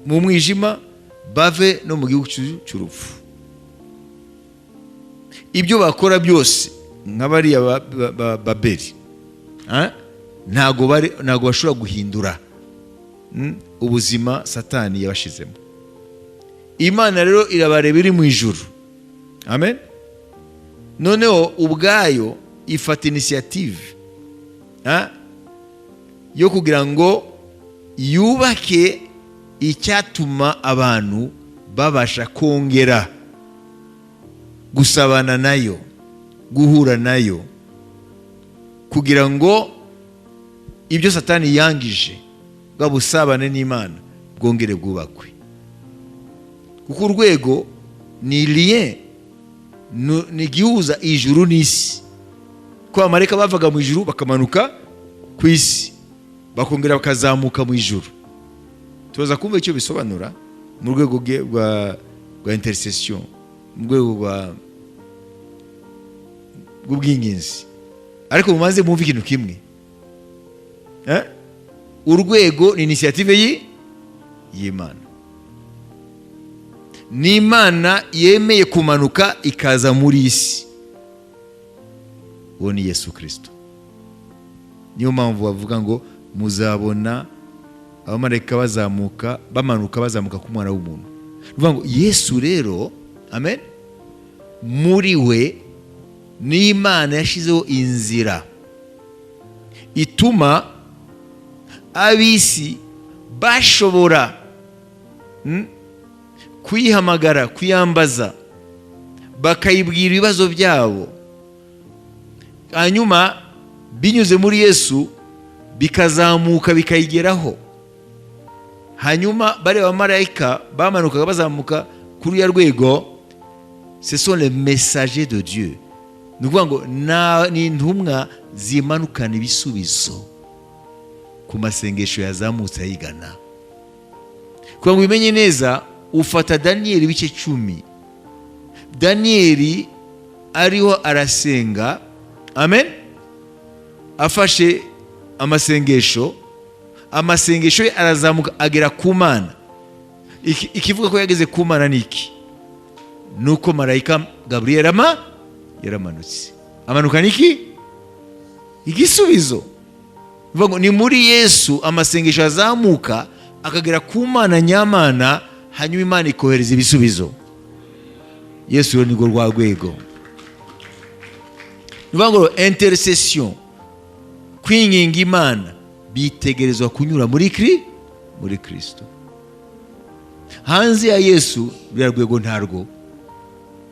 mu mwijima, bave no mu gihugu cy'urupfu. Ibyo bakora byose nka bariya Babeli, ntago bashobora guhindura ubuzima Satani yabashizemo. Imana rero irabareba iri mu ijuru. Amen. Noneho ubwayo ifata initiative yo kugira ngo yubake icyatuma abantu babasha kongera gusabana nayo, guhura nayo, kugira ngo ibyo Satani yangije, bwa busabane n'Imana, bwongere bwubakwe. Kuko urwego ni lien, ni igihuza ijuru n'isi, ko abamarayika bavaga mu ijuru bakamanuka ku isi, bakongera bakazamuka mu ijuru. Tubaza kumva icyo bisobanura mu rwego rwa intercession, mu rwego rw'ubwinginzi. Ariko mumaze mwumve ikintu kimwe. Urwego ni initiative y'Imana, ni Imana yemeye kumanuka ikaza muri isi. Uwo ni Yesu Kirisito. Niyo mpamvu bavuga ngo muzabona abamarayika bazamuka, bamanuka, bazamuka ku Mwana w'umuntu. Ni ukuvuga ngo Yesu rero, amen, muri we ni Imana yashyizeho inzira ituma ab'isi bashobora kuyihamagara, kuyambaza, bakayibwira ibibazo byabo, hanyuma binyuze muri Yesu bikazamuka bikayigeraho. Hanyuma bariya bamarayika bamanukaga bazamuka kuri uriya rwego, ce sont les messagers de Dieu. Ni ukuvuga ngo ni intumwa zimanukana ibisubizo ku masengesho yazamutse ayigana. Kugira ngo ubimenye neza, ufata Daniyeli ibice 10. Daniyeli ariho arasenga, amen, afashe amasengesho, amasengesho ye arazamuka agera ku Mana. Ikivuga ko yageze ku Mana ni iki? Nuko marayika Gaburiyeli ama yaramanutse, amanuka niki? Igisubizo. Bivuga ngo ni muri Yesu amasengesho azamuka akagera ku Mana nyamana, hanyuma Imana ikohereza ibisubizo. Yesu rero nirwo rwa rwego. Ni ukuvuga ngo intercession, kwinginga Imana, Bitegerezwa kunyura muri Kristo. Hanze ya Yesu ruriya rwego ntarwo.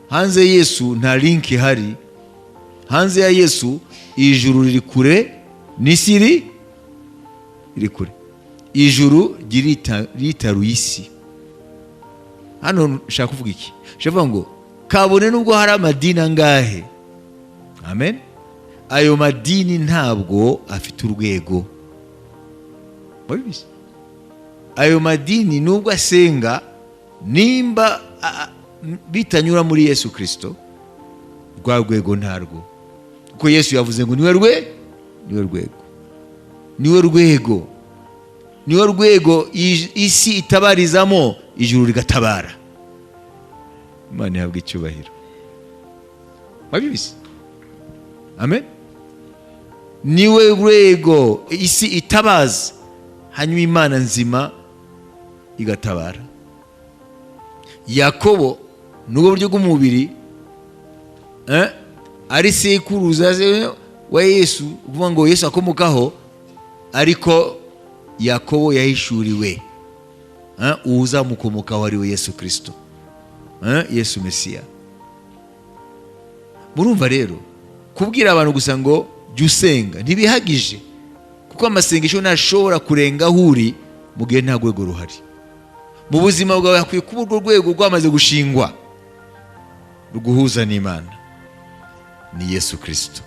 Hanze ya Yesu nta link ihari. Hanze ya Yesu ijuru riri kure n'isi iri kure. Ijuru ritaruye isi. Hano nshaka kuvuga iki? Nshaka kuvuga ngo kabone nubwo hari amadini angahe, amen, ayo madini ntabwo afite urwego. Wabizi? Ayo madini nubwo asenga, nimba bitanyura muri Yesu Kristo, rwa rwego ntarwo, kuko Yesu yavuze ngo niwe niwe rwego, niwe rwego, niwe rwego isi itabarizamo, ijuru rigatabara. Imana ihabwa icyubahiro. Wabizi? Amen. Niwe rwego isi itabaza, hanyuma Imana nzima igatabara. Yakobo nubwo buryo bw'umubiri ari sekuruza wa Yesu, ukuvuga ngo Yesu akomokaho, ariko Yakobo yahishuriwe uzamukomokaho ari we Yesu Kristo, Yesu Mesiya. Murumva rero, kubwira abantu gusa ngo jya usenga ntibihagije, kuko amasengesho ntashobora kurenga aho uri mu gihe nta rwego ruhari mu buzima bwawe. Hakwiye kuba urwo rwego rwamaze gushingwa ruguhuza n'Imana, ni Yesu Kristo.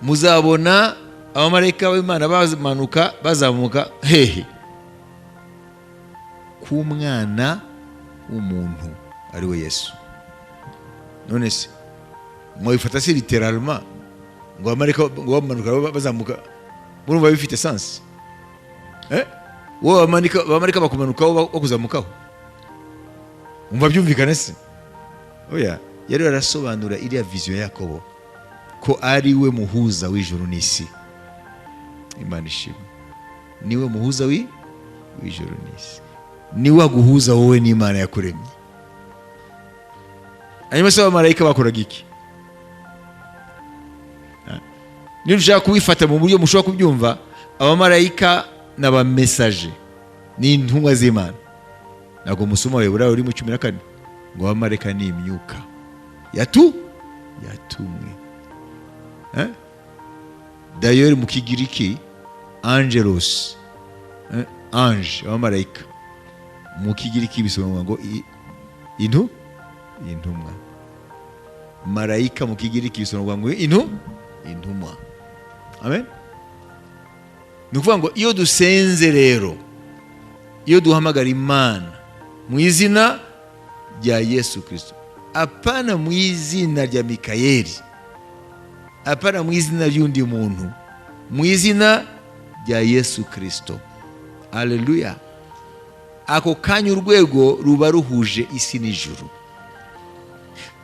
Muzabona abamarayika b'Imana bamanuka bazamuka hehe? Ku mwana w'umuntu ari we Yesu. None se mwabifata se littéralement, ngo abamarayika ngo bamanuka bazamuka? Murumva bifite sens? Wowe abamarayika bakumanukaho, bakuzamukaho, umva byumvikane se? Oya, yari arasobanura iriya vision ya Yakobo ko ari we muhuza w'ijuru n'isi. Imana ishimwe, niwe muhuza w'ijuru n'isi, niwe aguhuza wowe n'Imana yakuremye. Hanyuma se abamarayika bakoraga iki? Niba ushaka kubifata mu buryo mushobora kubyumva, abamarayika n'abamesaje ni intumwa z'Imana. Ntabwo musoma Abaheburayo uri mu 14 ngo abamarayika ni imyuka yatumwe? D'ailleurs mu Kigiriki angelos, ange, abamarayika mu Kigiriki bisobanura ngo intumwa. Marayika mu Kigiriki bisobanurwa ngo intumwa. Amen. Ni ukuvuga ngo iyo dusenze rero, iyo duhamagara Imana mu izina rya Yesu Kristo, apana mu izina rya Mikayeli, apana mu izina ry'undi muntu, mu izina rya Yesu Kristo, aleluya, ako kanya urwego ruba ruhuje isi n'ijuru.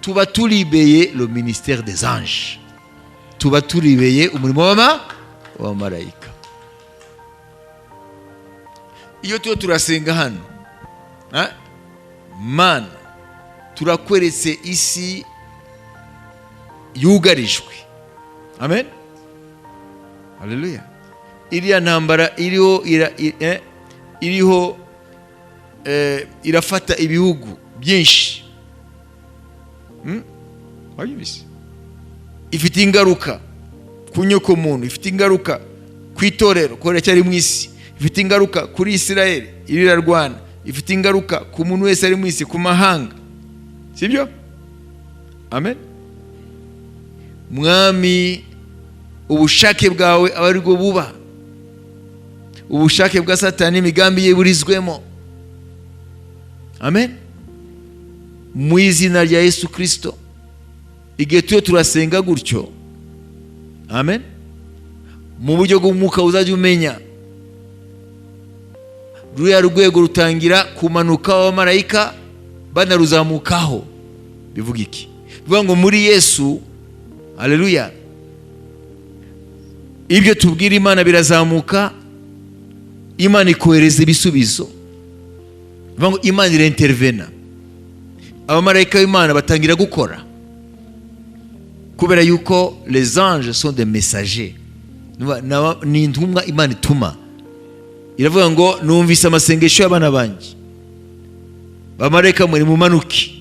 Tuba turibeye le ministère des anges, tuba turibeye umurimo w'abamarayika. Iyo tuba turasenga hano, Mana, turakweretse isi yugarijwe, amen, haleluya, iriya ntambara iriho iriho irafata ibihugu byinshi. Wabyumvise? Ifite ingaruka ku nyokomuntu, ifite ingaruka ku itorero ko riracyari mu isi, ifite ingaruka kuri Isirayeli iri irarwana, ifite ingaruka ku muntu wese ari mu isi, ku mahanga, sibyo? Amen. Mwami, ubushake bwawe aba aribwo buba, ubushake bwa Satani n'imigambi ye burizwemo. Amen, mu izina rya Yesu Kristo. Igihe tuyo turasenga gutyo, amen, mu buryo bw'umwuka uzajya umenya ruriya rwego rutangira kumanuka, w'abamarayika banaruzamukaho. Bivuga iki? Bivuga ngo muri Yesu, haleluya, ibyo tubwira Imana birazamuka, Imana ikohereza ibisubizo. Bivuga ngo Imana irintervena, abamarayika b'Imana batangira gukora. Kubera yuko les anges sont des messagers. Ni intumwa Imana ituma, iravuga ngo: "Numvise amasengesho y'abana banjye, bamarayika muri mumanuke."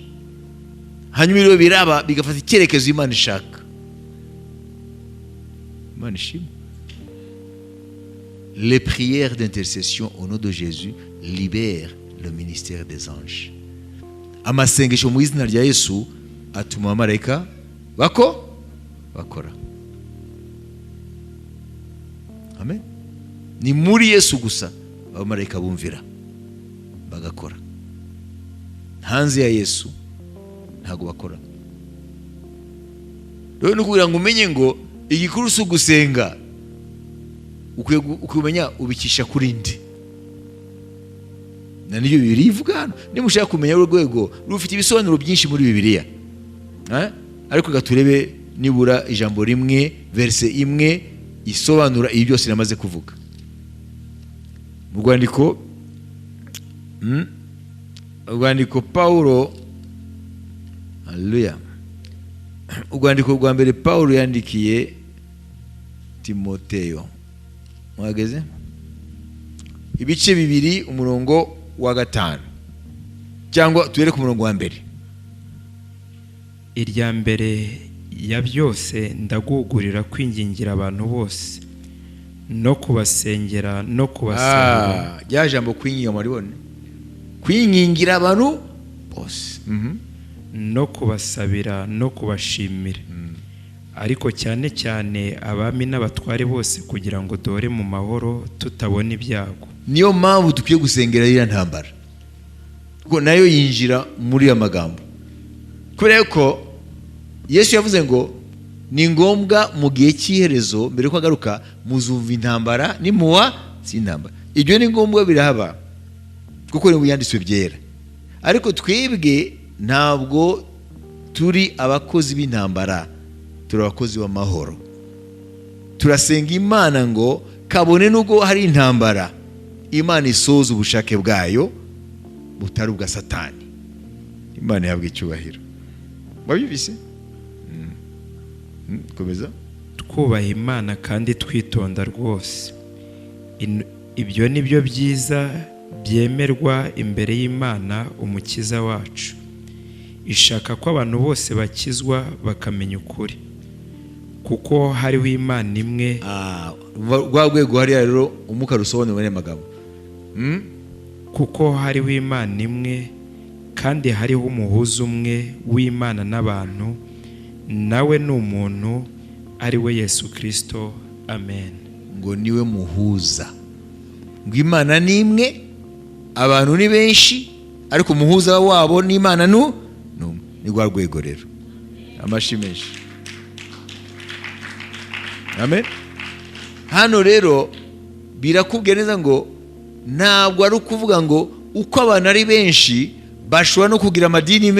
Hanyuma rero biraba, bigafata icyerekezo Imana ishaka. Imana ishimwe. Les prières d'intercession au nom de Jésus libèrent le ministère des anges. Amasengesho mu izina rya Yesu atuma abamarayika bakora. Amen. Ni muri Yesu gusa abamarayika bumvira bagakora. Hanze ya Yesu ntabwo bakora. Rero ni ukugira ngo umenye ngo igikuru si ugusenga, ukwiye kumenya ubikisha kuri nde. Na niyo Bibiliya ivuga hano. Niba ushaka kumenya urwego, rufite ibisobanuro byinshi muri Bibiliya. Eh? Ariko reka turebe nibura ijambo rimwe, verset imwe isobanura ibi byose namaze kuvuga mu rwandiko, urwandiko Paulo, haleluya, urwandiko rwa mbere Paulo yandikiye Timoteyo. Mwageze? Ibice 2, umurongo wa 5, cyangwa tuhere ku murongo wa 1. Irya mbere ya byose, ndagugurira kwingingira abantu bose no kubasengera no kubasabira. Ah, rya jambo kwinginga muribone, kwingingira abantu bose. No kubasabira no kubashimira, ariko cyane cyane abami n'abatware bose, kugira ngo dore mu mahoro tutabona ibyago. Niyo mpamvu dukwiye gusengera iriya ntambara, kuko nayo yinjira muri aya magambo, kubera ko Yesu yavuze ngo ni ngombwa mu gihe cy'iherezo, mbere yuko agaruka, muzumva intambara nimuwa si intambara. Ibyo ni ngombwa, birahaba, kuko ni yanditswe byera. Ariko twebwe ntabwo turi abakozi b'intambara, turi abakozi b'amahoro. Turasenga Imana ngo kabone n'ubwo hari intambara, Imana isoza ubushake bwayo butari ubwa Satani. Imana ihabwa icyubahiro. Wabyumvise? Komeza. Twubaha Imana kandi twitonda rwose. Ibyo ni byo byiza byemerwa imbere y'Imana Umukiza wacu, ishaka ko abantu bose bakizwa bakamenya ukuri, kuko hariho Imana imwe. Ah, rwa rwego hariya rero umwuka rusobanura n'aya magambo. Kuko hariho Imana imwe, kandi hariho umuhuza umwe w'Imana n'abantu, nawe ni umuntu, ari we Yesu Kirisito. Amen. Ngo niwe muhuza. Ngo Imana ni imwe, abantu ni benshi, ariko umuhuza wabo n'Imana nu ni umwe. Ni rwa rwego rero. Amashi menshi. Amen. Hano rero birakubwira neza ngo ntabwo ari ukuvuga ngo uko abantu ari benshi bashobora no kugira amadini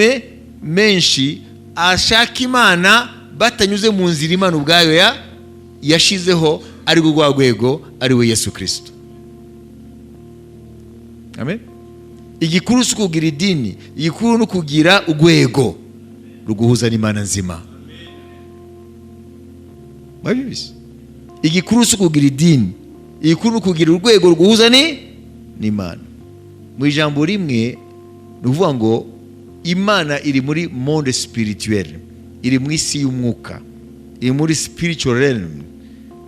menshi ashaka Imana batanyuze mu nzira Imana ubwayo yashizeho, ari rwo rwa rwego, ari we Yesu Kirisito. Amen. Igikuru si ukugira idini, igikuru ni ukugira urwego ruguhuza n'Imana nzima. Wabibizi? Igikuru si ukugira idini, igikuru ni ukugira urwego ruguhuza n'Imana. Mu ijambo rimwe ni ukuvuga ngo Imana iri muri monde spirituel, iri mu isi y'umwuka, iri muri spiritual realm,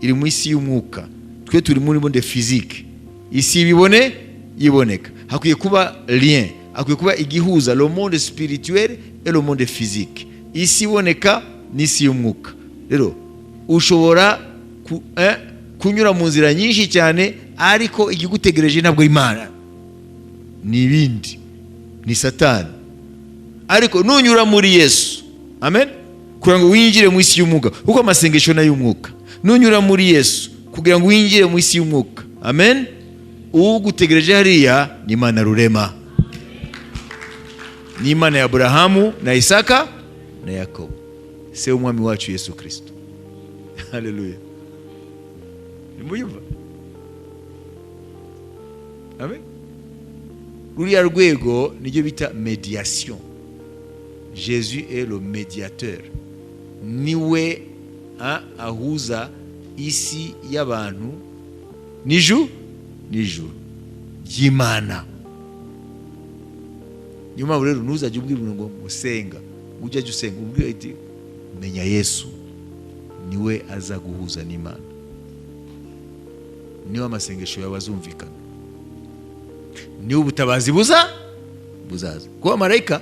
iri mu isi y'umwuka. Twe turi muri monde physique, isi ibibone iboneka. Hakwiye kuba lien, hakwiye kuba igihuza le monde spirituel et le monde physique, isi iboneka n'isi y'umwuka. Rero ushobora kunyura mu nzira nyinshi cyane, ariko igigutegereje ntabwo Imana, ni ibindi, ni Satani. Ariko nunyura muri Yesu, amen, kugira ngo winjire mu isi y'umwuka, kuko amasengesho ni ay'umwuka. Nunyura muri Yesu kugira ngo winjire mu isi y'umwuka, amen, ugutegereje hariya ni Imana rurema, ni Imana ya Aburahamu na Isaka na Yakobo, se w'Umwami wacu Yesu Kirisito. Haleluya! Nimuyumva? Amen. Ruriya rwego niryo bita médiation. Jésus est le médiateur. Niwe ahuza isi y'abantu n'ijuru ry'Imana. Niyo mpamvu rero ntuzajye ubwira umuntu ngo musenga, ujye ajya usenga, ubwira ati menya Yesu, niwe aza guhuza n'Imana, niwe amasengesho yawe azumvikana, niwe ubutabazi buzaza. Kuba marayika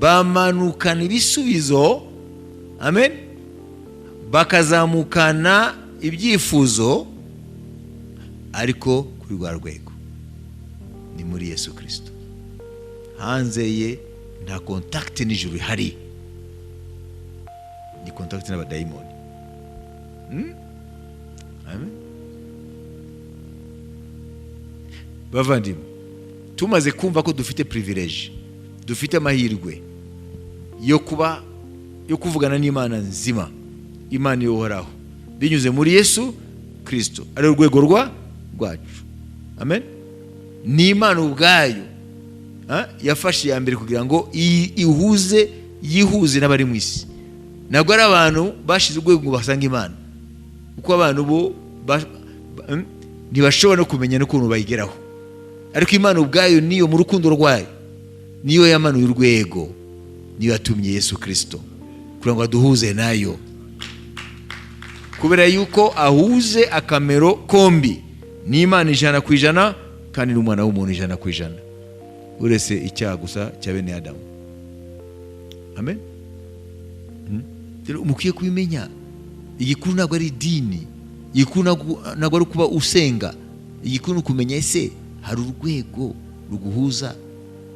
bamanukana ibisubizo, amen, bakazamukana ibyifuzo, ariko kuri rwa rwego ni muri Yesu Kirisito. Hanze ye nta contact n'ijuru ihari, ni contact n'abadayimoni. Amen. Bavandimwe, tumaze kumva ko dufite privilege, dufite amahirwe yo kuba, yo kuvugana n'Imana nzima, Imana ihoraho, binyuze muri Yesu Kristo, ari urwego rwacu. Amen. Ni Imana ubwayo yafashe iya mbere kugira ngo ihuze, yihuze n'abari mu isi. Ntabwo ari abantu bashize urwego ngo basange Imana, kuko abantu bo ntibashobora no kumenya n'ukuntu bayigeraho, ariko Imana ubwayo niyo mu rukundo rwayo niyo yamanuye urwego, niyo yatumye Yesu Kristo kugira ngo aduhuze nayo, kubera yuko ahuze akamero kombi, ni Imana 100% kandi n'umwana w'umuntu 100%, uretse icyaha gusa cya bene Adamu. Amen. Rero mukwiye kubimenya, igikuru ntabwo ari idini, igikuru ntabwo ari kuba usenga, igikuru ni ukumenya ese hari urwego ruguhuza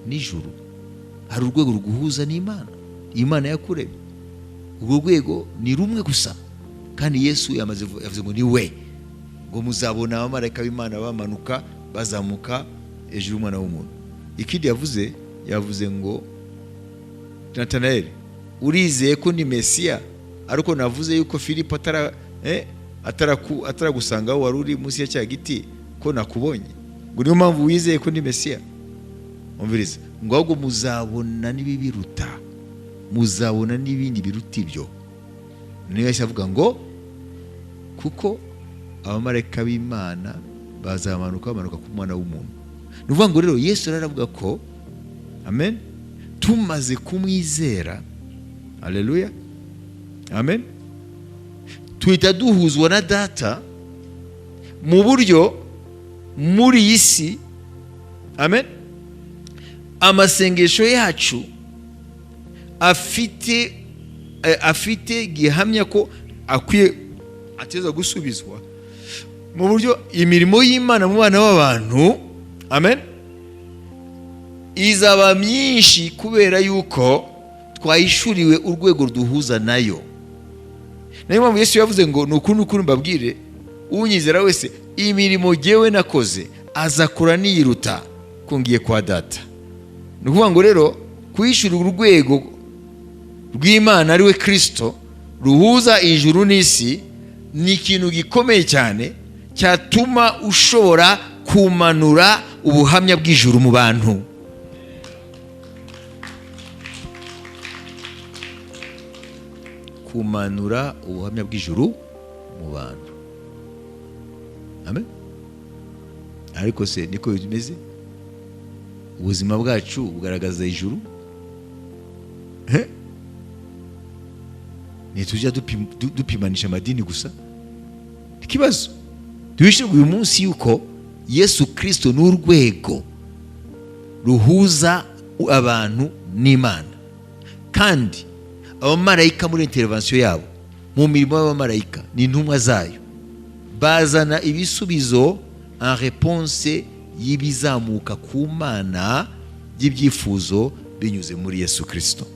n'ijuru, hari urwego ruguhuza n'Imana, Imana yakuremye. Urwo rwego ni rumwe gusa, kandi Yesu yavuze ngo ni we, ngo muzabona abamarayika b'Imana bamanuka bazamuka hejuru y'umwana w'umuntu. Ikindi yavuze ngo Natanaeli, urizeye ko ni Mesiya, ariko navuze yuko Filipo ataragusanga aho wari uri munsi ya cya giti ko nakubonye, ngo niyo mpamvu wizeye ko ni Mesiya. Umviriza, ngo ahubwo muzabona n'ibibiruta, muzabona n'ibindi biruta ibyo. Niyo yahise avuga ngo kuko abamarayika b'Imana bazamanuka bamanuka ku mwana w'umuntu. Ni ukuvuga ngo rero Yesu aravuga ko, amen, tumaze kumwizera, haleluya, amen, tuhita duhuzwa na Data mu buryo muri iyi si, amen, amasengesho yacu afite gihamya ko akwiye ateza gusubizwa mu buryo imirimo y'Imana mu bana b'abantu, amen, izaba myinshi kubera yuko twahishuriwe urwego ruduhuza nayo. Niyo mpamvu Yesu yavuze ngo ni ukuri n'ukuri mbabwire, unyizera wese imirimo jyewe nakoze azakora niyiruta ko ngiye kwa Data. Ni ukuvuga ngo rero kwishura urwego rw'Imana ari we Kristo ruhuza ijuru n'isi ni ikintu gikomeye cyane cyatuma ushobora kumanura ubuhamya bw'ijuru mu bantu. Kumanura ubuhamya bw'ijuru mu bantu. Amen. Ariko se niko bimeze? Ubuzima bwacu bugaragaza ijuru? Ntitujya dupimanisha amadini gusa. Ikibazo duhishe uyu munsi yuko Yesu Kristo ni urwego ruhuza abantu n'Imana, kandi abamarayika muri intervention yabo mu mirimo y'abamarayika ni intumwa zayo, bazana ibisubizo en réponse y'ibizamuka ku Mana by'ibyifuzo binyuze muri Yesu Kristo.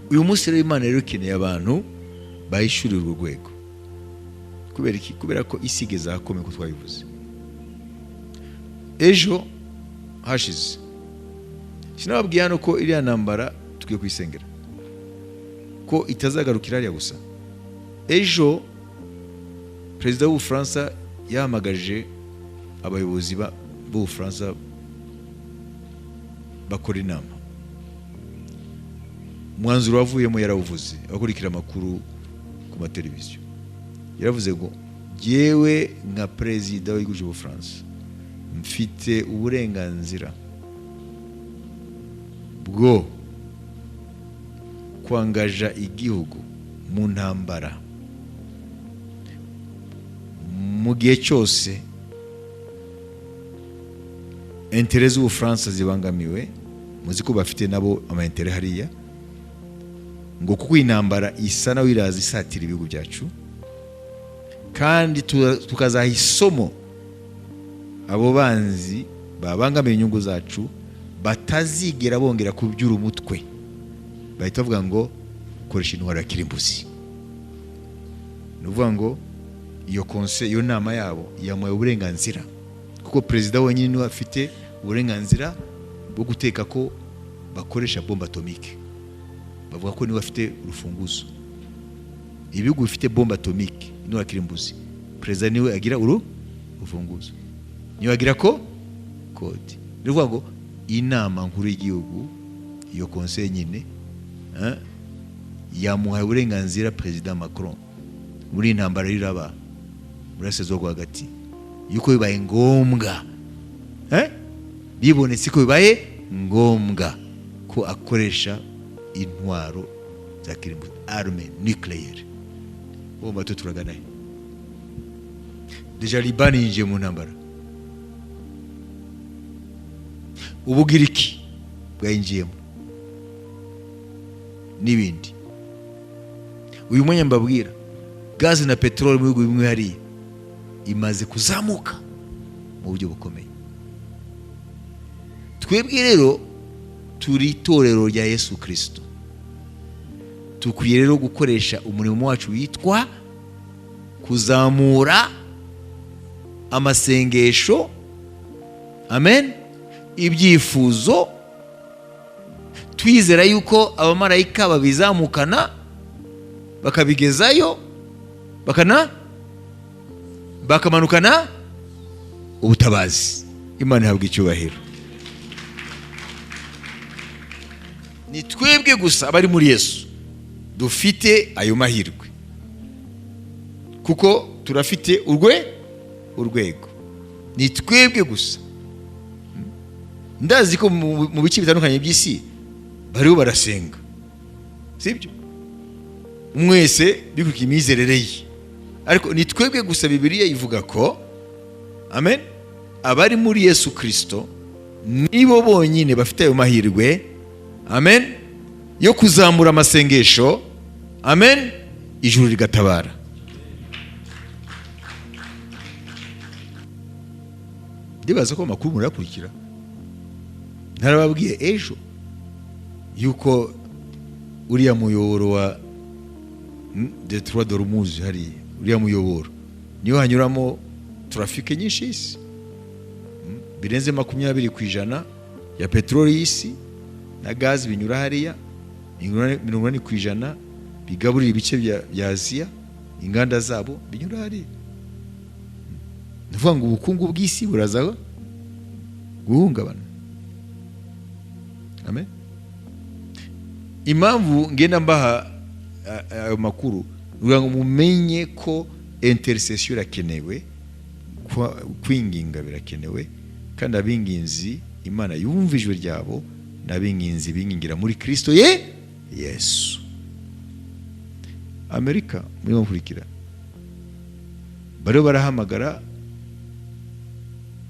Uyu munsi rero Imana rero ikeneye abantu bahishurira urwo rwego. Kubera iki? Kubera ko isi igeze ahakomeye ko twabivuze ejo hashize. Sinababwiye hano ko iriya ntambara tukwiye kuyisengera, ko itazagarukira hariya gusa. Ejo perezida w'Ubufaransa yahamagaje abayobozi b'Ubufaransa bakora inama. Umwanzuro wavuyemo yarawuvuze, abakurikira amakuru ku mateleviziyo. Yaravuze ngo jyewe nka perezida w'igihugu cy'Ubufaransa mfite uburenganzira bwo kwangaja igihugu mu ntambara mu gihe cyose intérêts z'Ubufaransa zibangamiwe. Muzi ko bafite nabo ama intérêts hariya, ngo kuko intambara isa nawe iraza isatira ibihugu byacu, kandi tukazaha isomo abo banzi babangamiye inyungu zacu, batazigera bongera kubyura umutwe bahita bavuga ngo koresha intwaro ya kirimbuzi. Ni ukuvuga ngo iyo conseil, iyo nama yabo yamuhaye uburenganzira, kuko perezida wenyine niwe afite uburenganzira bwo guteka ko bakoresha bombe atomique. Bavuga ko niwe afite urufunguzo. Ibihugu bifite bombe atomique, intwaro ya kirimbuzi, perezida niwe agira uru rufunguzo, niwe agira ko code. Ni ukuvuga ngo inama nkuru y'igihugu, iyo conseil nyine, yamuhaye uburenganzira perezida Macron muri iyi ntambara iraba muri Burasirazuba rwagati, yuko bibaye ngombwa, bibonetse ko bibaye ngombwa ko akoresha intwaro za kirimbuzi, arme nucléaire. Uwo bato turagana he? Déjà Libani yinjiye mu ntambara, Ubugiriki bwayinjiyemo n'ibindi. Uyu mwanya mbabwira, gazi na peteroli mu bihugu bimwe hariya imaze kuzamuka mu buryo bukomeye. Twebwe rero turi itorero rya Yesu Kirisito, dukwiye rero gukoresha umurimo wacu witwa kuzamura amasengesho, amen, ibyifuzo, twizera yuko abamarayika babizamukana bakabigezayo, bakamanukana ubutabazi. Imana ihabwa icyubahiro. Ni twebwe gusa abari muri Yesu dufite ayo mahirwe, kuko turafite urwego. Ni twebwe gusa. Ndazi ko mu bice bitandukanye by'isi bariho barasenga, sibyo? Mwese bikurikiye imyizerere ye, ariko ni twebwe gusa. Bibiliya ivuga ko, amen, abari muri Yesu Kirisito nibo bonyine bafite ayo mahirwe, amen, yo kuzamura amasengesho, amen, ijuru rigatabara. Ndibaza ko amakuru murayakurikira. Ntarababwiye ejo yuko uriya muyoboro wa Détroit d'Ormuz hariya, uriya muyoboro niyo hanyuramo trafic nyinshi y'isi, birenze 20% ya peteroli y'isi na gazi binyura hariya, 80% bigaburira ibice bya Aziya, inganda zabo binyura hariya. Ni ukuvuga ngo ubukungu bw'isi buraza guhungabana. Amen. Impamvu ngenda mbaha ayo makuru, kugira ngo mumenye ko intercession irakenewe, kwinginga birakenewe, kandi abinginzi Imana yumva ijwi ryabo, n'abinginzi bingingira muri Kristo ye Yesu. Amerika murimo mukurikira, bariho barahamagara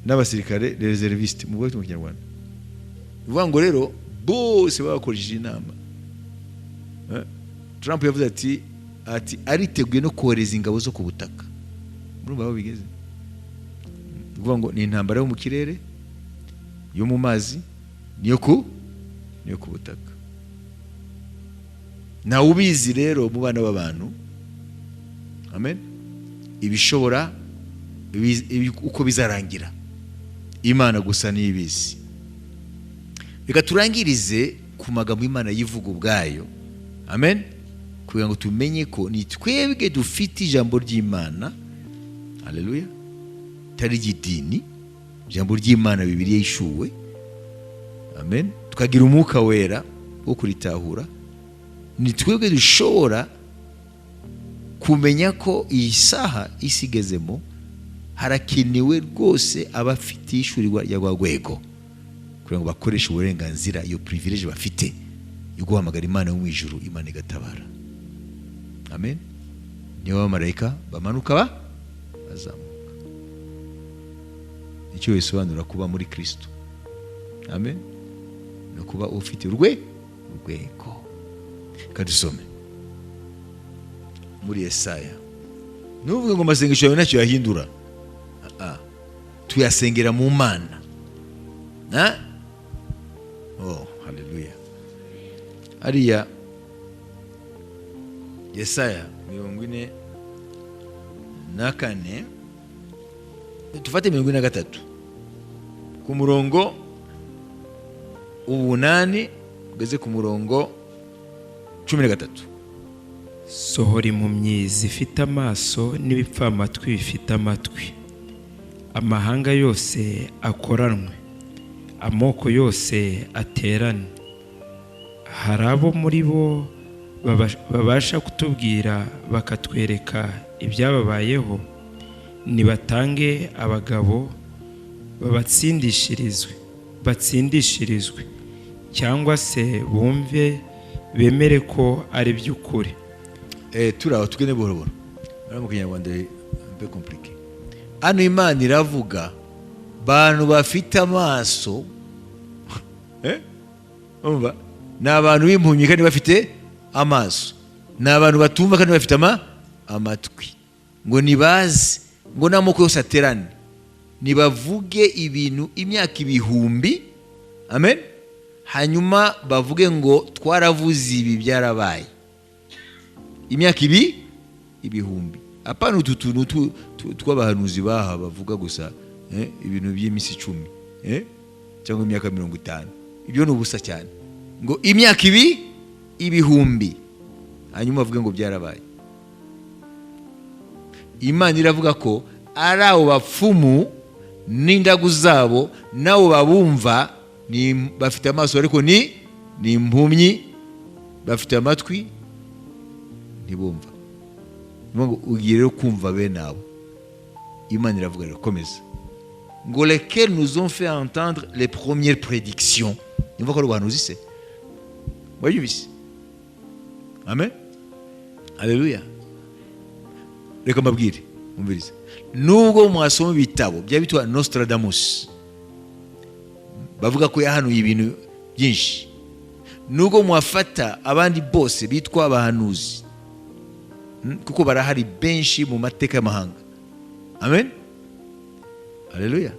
n'abasirikare réservistes mu bwoko mu Kinyarwanda. Bivuga ngo rero bose babakoresheje inama. Trump yavuze ati ariteguye no kohereza ingabo zo ku butaka. Murumva aho bigeze? Bivuga ngo ni intambara yo mu kirere, yo mu mazi, niyo ku butaka. Ntawe ubizi rero mu bana b'abantu, amen, ibishobora uko bizarangira, Imana gusa niyo ibizi. Reka turangirize ku magambo Imana yivuga ubwayo, amen, kugira ngo tumenye ko ni twebwe dufite ijambo ry'Imana, haleluya, tari ry'idini, ijambo ry'Imana Bibiliya yishuwe, amen, tukagira umwuka wera wo kuritahura. Ni twebwe dushobora kumenya ko iyi saha isi igezemo harakenewe rwose abafite ishyurirwa rya rwa rwego, kugira ngo bakoreshe uburenganzira, iyo privilege bafite yo guhamagara Imana yo mu ijuru, Imana igatabara. Amen. Niyo abamarayika bamanuka bazamuka. Icyo bisobanura kuba muri Kristo, amen, ni ukuba ufite urwego. Reka dusome muri Yesaya. Ntuvuge ngo amasengesho yawe ntacyo yahindura. Ah, ah. Tuyasengera mu Mana. Na oh, haleluya! Hariya Yesaya 44, tufate 43 ku murongo 8 ugeze ku murongo 13. Sohora impumyi zifite amaso n'ibipfamatwi bifite amatwi. Amahanga yose akoranwe, amoko yose aterane. Hari abo muri bo babasha kutubwira, bakatwereka ibyababayeho. Nibatange abagabo babatsindishirizwe, batsindishirizwe, cyangwa se bumve bemere ko ari by'ukuri. Turi aho, tugende buhoro buhoro. Hano mu Kinyarwanda un peu compliqué. Hano Imana iravuga bantu bafite amaso, Umva, ni abantu b'impumyi kandi bafite amaso, ni abantu batumva kandi bafite amatwi, ngo nibaze, ngo n'amoko yose aterane, nibavuge ibintu imyaka ibihumbi, amen, hanyuma bavuge ngo twaravuze ibi, byarabaye imyaka ibihumbi. Apana utu tuntu tw'abahanuzi baha bavuga gusa ibintu by'iminsi 10 cyangwa imyaka 50. Ibyo ni ubusa cyane. Ngo imyaka ibihumbi, hanyuma bavuge ngo byarabaye. Imana iravuga ko ari abo bapfumu n'indagu zabo nabo babumva, ni bafite amaso ariko ni impumyi, bafite amatwi ntibumva. Ni ngo ugiye rero kumva bene abo. Imana iravuga rero, komeza, ngo lesquels nous ont fait entendre les premières prédictions. Nimva ko ari ubuhanuzi se? Wabyumvise? Amen, haleluya. Reka mbabwire, mwumvirize. Nubwo mwasoma ibitabo byaba bitwa Nostradamus, bavuga ko yahanuye ibintu byinshi, nubwo mwafata abandi bose bitwa abahanuzi, kuko barahari benshi mu mateka y'amahanga, amen, haleluya,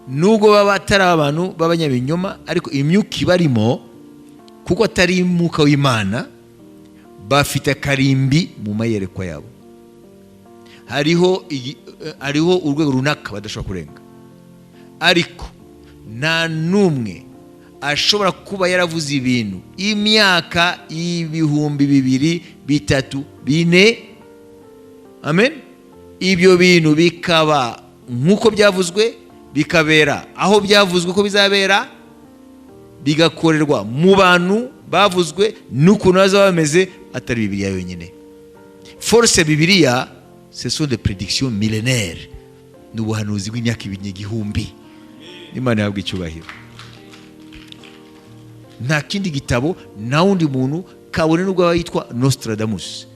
nubwo baba atari abantu b'abanyabinyoma, ariko imyuka ibarimo, kuko atari umwuka w'Imana, bafite akarimbi mu mayerekwa yabo. Hariho urwego runaka badashobora kurenga, ariko nta n'umwe ashobora kuba yaravuze ibintu imyaka 2000, 3, 4, amen, ibyo bintu bikaba nk'uko byavuzwe, bikabera aho byavuzwe ko bizabera, bigakorerwa mu bantu bavuzwe n'ukuntu bazaba bameze, atari Bibiliya yonyine. Force ya Bibiliya, ce sont des prédictions millénaires, ni ubuhanuzi bw'imyaka ibinyegihumbi. Imana ihabwa icyubahiro. Nta kindi gitabo, nta wundi muntu, kabone n'ubwo aba yitwa Nostradamus,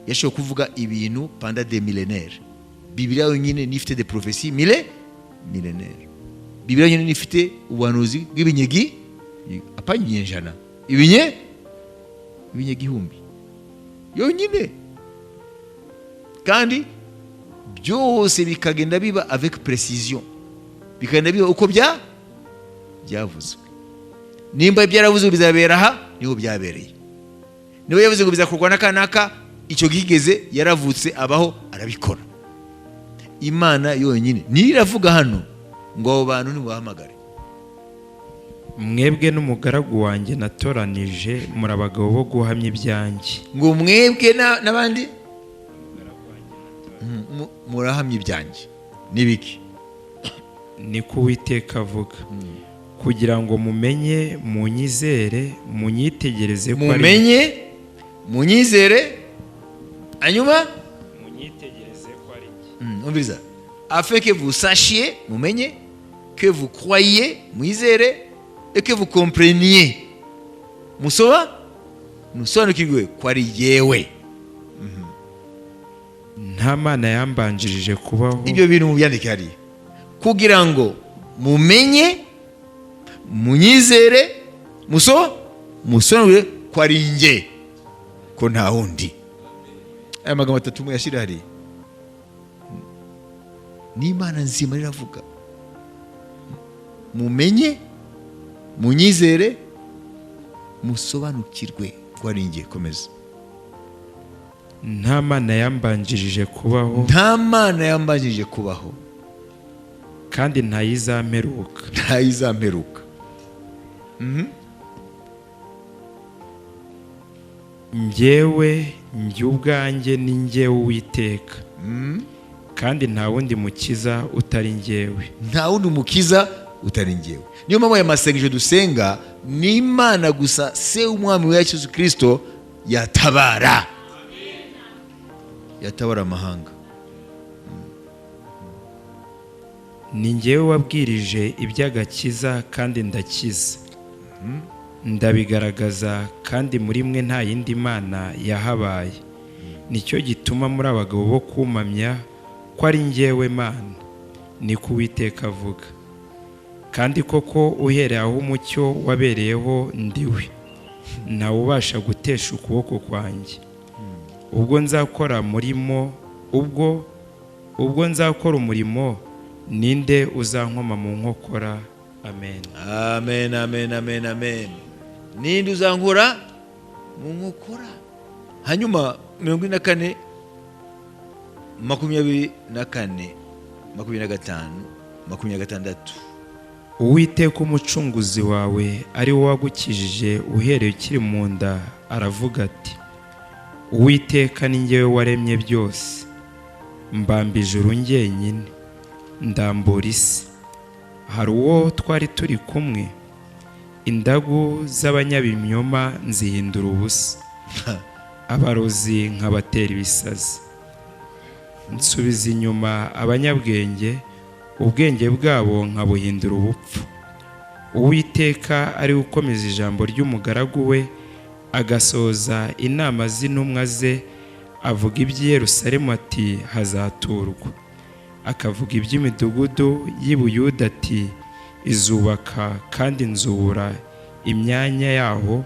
yashoboye kuvuga ibintu pendant des millénaires. Bibiliya yonyine niyo ifite des prophéties millénaires. Bibiliya yonyine niyo ifite ubuhanuzi bw'ibinyegi, apana ibinyejana, ibinyegihumbi yonyine, kandi byose bikagenda biba avec précision, bikagenda biba uko byavuzwe. Nimba byaravuze ngo bizabera aha, niho byabereye. Niba yavuze ngo bizakorwa n'aka n'aka, icyo gigeze yaravutse, abaho, arabikora. Imana yonyine niyo iravuga hano ngo abo bantu nimubahamagare. Mwebwe n'umugaragu wanjye natoranije muri abagabo bo guhamya ibyanjye. Ngo mwebwe n'abandi murahamya ibyanjye. N'ibiki? Niko Uwiteka avuga. Kugira ngo mumenye, munyizere, munyitegereze ko ari Mumenye, munyizere, hanyuma Munyitegereze ko ari njye. Umviriza, afin que vous sachiez, mumenye, que vous croyiez, mwizere, et que vous compreniez, musobanukirwe ko ari yewe. Nta mana yambanjirije kubaho. Ibyo bintu mubyandike hariya kugira ngo mumenye, munyizere, musobanukirwe ko ari njye, ko nta wundi. Aya magambo atatu muyashyire hariya. Ni Imana nzima riravuga: mumenye, munyizere, musobanukirwe ko ari njye. Komeza. Nta mana yambanjirije kubaho. Nta mana yambanjirije kubaho. Kandi ntayizamperuka. Ntayizamperuka. Njyewe, njye ubwanjye, ni njyewe Uwiteka, kandi nta wundi mukiza utari njyewe. Nta wundi mukiza utari njyewe. Niyo mpamvu aya masengesho dusenga ni Imana gusa, se w'Umwami wa Yesu Kirisito, yatabara, yatabara amahanga. Ni njyewe wabwirije iby'agakiza kandi ndakiza, ndabigaragaza, kandi muri mwe nta yindi mana yahabaye. Nicyo gituma muri abagabo bo kumamya ko ari njyewe Mana, niko Uwiteka avuga. Kandi koko uhereye aho umucyo wabereyeho ndiwe, ntawe ubasha gutesha ukuboko kwanjye. Ubwo nzakora murimo, ubwo nzakora umurimo, ninde uzankoma mu nkokora? Amen. Amen, amen, amen, amen. Ninde uzankora mu nkokora? Hanyuma 44, 24, 25, 26. Uwiteka Umucunguzi wawe, ari we wagukijije uhereye ukiri mu nda, aravuga ati: "Uwiteka ni njyewe waremye byose, mbamba ijuru njyenyine, ndambura isi. Hari uwo twari turi kumwe? Indagu z'abanyabinyoma nzihindura ubusa, abarozi nkabatera ibisazi. Nsubiza inyuma abanyabwenge, ubwenge bwabo nkabuhindura ubupfu. Uwiteka ari we ukomeza ijambo ry'umugaragu we, agasohoza inama z'intumwa ze. Avuga iby'i Yerusalemu ati: 'Hazaturwa,' akavuga iby'imidugudu y'i Buyuda ati: 'Izubaka, kandi nzubura imyanya yaho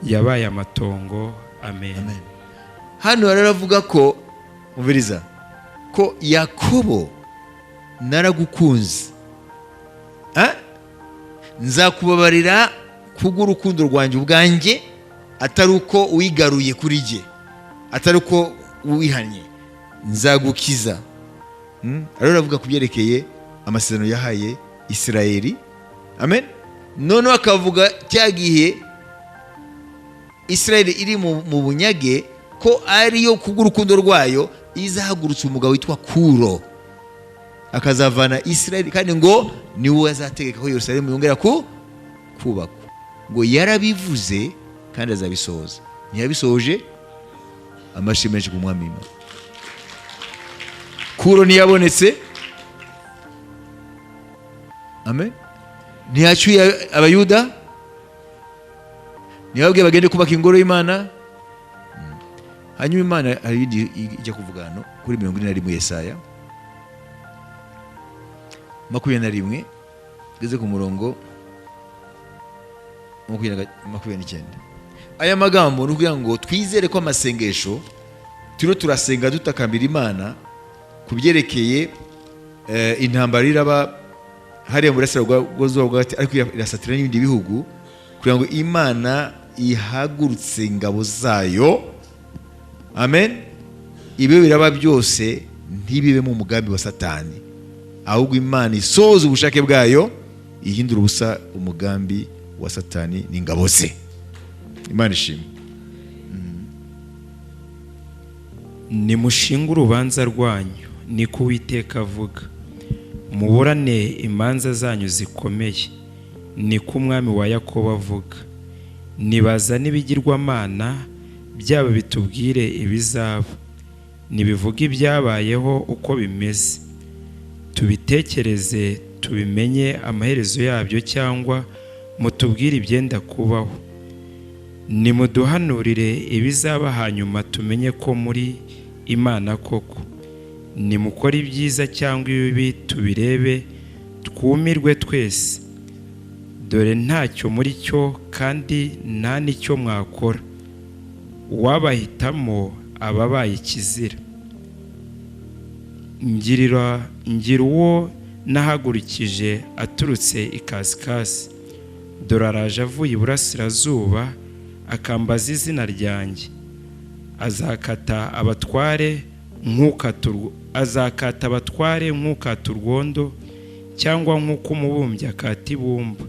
yabaye amatongo.' Amen." Amen. Hano rero ko, umviriza, ko Yakobo naragukunze. Eh? Nzakubabarira kubw'urukundo rwanjye ubwanjye, atari uko wigaruye kuri jye, atari uko wihannye. Nzagukiza. Rero aravuga ku byerekeye amasezerano yahaye Isirayeli. Amen. Noneho akavuga cya gihe Isirayeli iri mu bunyage, ko ariyo kubw'urukundo rwayo izahagurutsa umugabo witwa Kuro, akazavana Isirayeli, kandi ngo niwe azategeka ko Yerusalemu yongera ku kubakwa. Ngo yarabivuze kandi azabisohoza. Ntiyabisohoje? Amashyi menshi ku Mwami Imana. Kuro ntiyabonetse. Amen. Ntiyacyuye Abayuda? Ntiyababwiye bagende kubaka ingoro y'Imana? Hanyuma Imana hari ibindi ijya kuvuga hano kuri 41 Yesaya 21, tugeze ku murongo 29. Aya magambo ni ukugira ngo twizere ko amasengesho turiho turasenga dutakambira Imana ku byerekeye intambara iraba hariya mu burasirazuba bwo hagati, ariko irasatira n'ibindi bihugu, kugira ngo Imana ihagurutse ingabo zayo. Amen. Ibyo biraba byose ntibibemo umugambi wa Satani, ahubwo Imana isohoza ubushake bwayo, ihindura ubusa umugambi wa Satani n'ingabo ze. Imana ishimwe. Nimushinge urubanza rwanyu, niko Uwiteka avuga, muburane imanza zanyu zikomeye. Niko Umwami wa Yakobo avuga. Nibaza n'ibigirwamana byabo bitubwire ibizaba, nibivuga ibyabayeho uko bimeze, tubitekereze tubimenye amaherezo yabyo, cyangwa mutubwire ibyenda kubaho. Nimuduhanurire ibizaba, hanyuma tumenye ko muri Imana koko. Nimukore ibyiza cyangwa ibibi, tubirebe twumirwe twese. Dore ntacyo muri cyo, kandi nta n'icyo mwakora. Uwabahitamo aba abaye ikizira. Ngira uwo nahagurukije aturutse ikasikasi, dore araje avuye iburasirazuba, akambaza izina ryanjye. Azakata abatware nk'ukata urwondo, cyangwa nk'uko umubumbyi akata ibumba.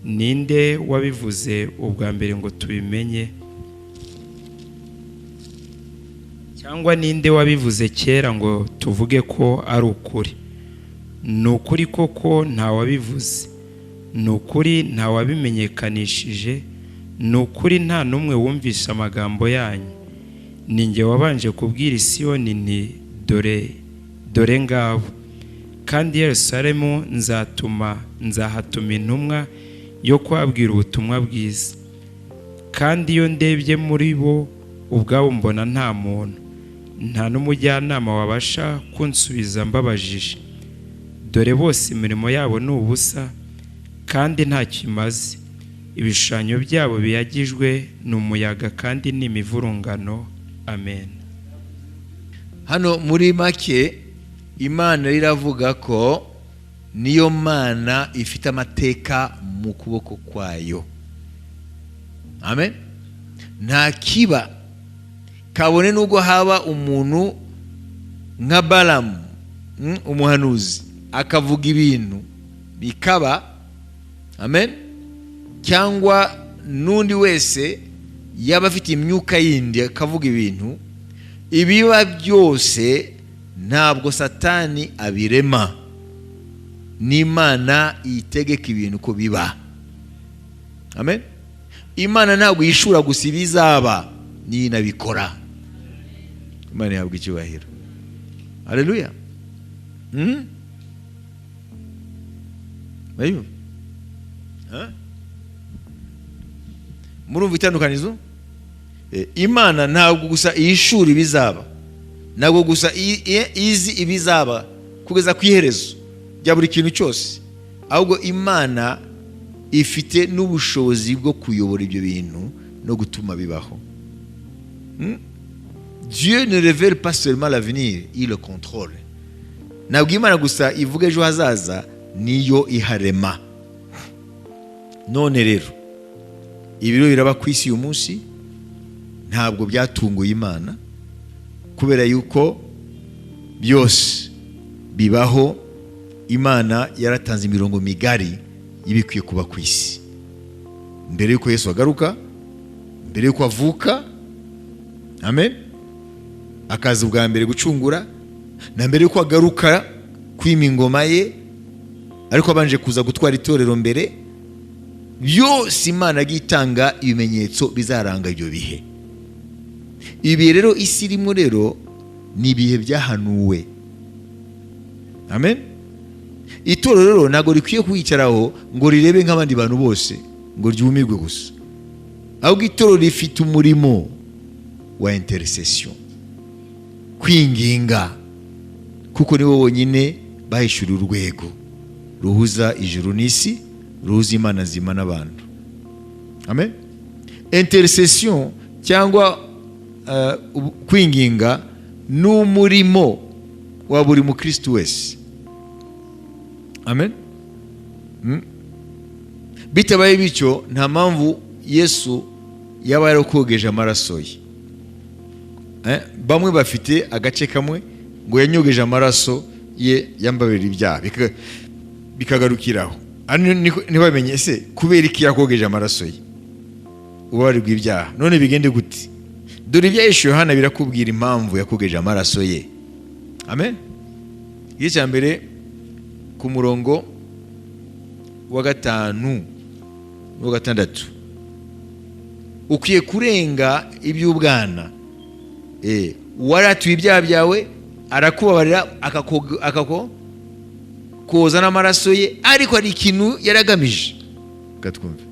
Ninde wabivuze ubwa mbere ngo tubimenye? Cyangwa ninde wabivuze kera ngo tuvuge ko ari ukuri? Ni ukuri koko ntawabivuze, ni ukuri ntawabimenyekanishije, ni ukuri nta n'umwe wumvise amagambo yanyu. Ni njye wabanje kubwira Isiyoni nti dore dore ngabo, kandi Yerusalemu nzahatuma intumwa yo kubabwira ubutumwa bwiza. Kandi iyo ndebye muri bo ubwabo mbona nta muntu, nta n'umujyanama wabasha kunsubiza mbabajije. Dore bose imirimo yabo ni ubusa, kandi ntacyo imaze. Ibishushanyo byabo biyagijwe ni umuyaga, kandi ni imivurungano. Amen. Hano muri make Imana iravuga ko niyo Mana ifite amateka mu kuboko kwayo. Amen. Nta kiba kabone nubwo haba umuntu nka Balamu, umuhanuzi, akavuga ibintu bikaba. Amen. Cyangwa n'undi wese yaba afite imyuka yindi akavuga ibintu, ibiba byose ntabwo Satani abirema, n'Imana itegeka ibintu ko biba. Amen. Imana ntabwo yishura gusa ibizaba, niyo inabikora. Imana ihabwa icyubahiro. Haleluya. Murumva itandukanizo? Imana ntabwo gusa yishura ibizaba, ntabwo gusa izi ibizaba kugeza ku iherezo rya buri kintu cyose, ahubwo Imana ifite n'ubushobozi bwo kuyobora ibyo bintu no gutuma bibaho. Dieu ne révèle pas seulement l'avenir, il le contrôle. Ntabwo Imana gusa ivuga ejo hazaza, niyo iharema. None rero ibiro biraba ku isi uyu munsi ntabwo byatunguye Imana, kubera yuko byose bibaho. Imana yaratanze imirongo migari y'ibikwiye kuba ku isi mbere yuko Yesu agaruka, mbere yuko avuka. Amen. Akaza ubwa mbere gucungura, na mbere yuko agaruka kwima ingoma ye, ariko abanje kuza gutwara itorero mbere. Byose Imana yagiye itanga ibimenyetso bizaranga ibyo bihe. Ibi rero isi irimo rero ni ibihe byahanuwe. Amen. Itorero rero ntabwo rikwiye kwicaraho ngo rirebe nk'abandi bantu bose ngo ryumirwe gusa, ahubwo itorero rifite umurimo wa intercession, kwinginga, kuko nibo bonyine bahishuriye urwego ruhuza ijuru n'isi, ruhuza Imana nzima n'abantu. Amen. Intercession cyangwa kwinginga ni umurimo wa buri mukristo wese. Amen. Bitabaye bityo, nta mpamvu Yesu yaba yarakogeje amaraso ye. Bamwe bafite agace kamwe ngo yanyogeje amaraso ye yambabarira ibyaha, bikagarukiraho. Ntibamenye ese kubera iki yakogeje amaraso ye ubabarirwa ibyaha, none bigende gute? Dore ibya Yohana birakubwira impamvu yakogeje amaraso ye. Amen. Igice cya mbere ku murongo wa 5 n'uwa 6. Ukwiye kurenga iby'ubwana. Waratuye ibyaha byawe, arakubabarira, akako koza n'amaraso ye, ariko hari ikintu yaragamije. Katwumve.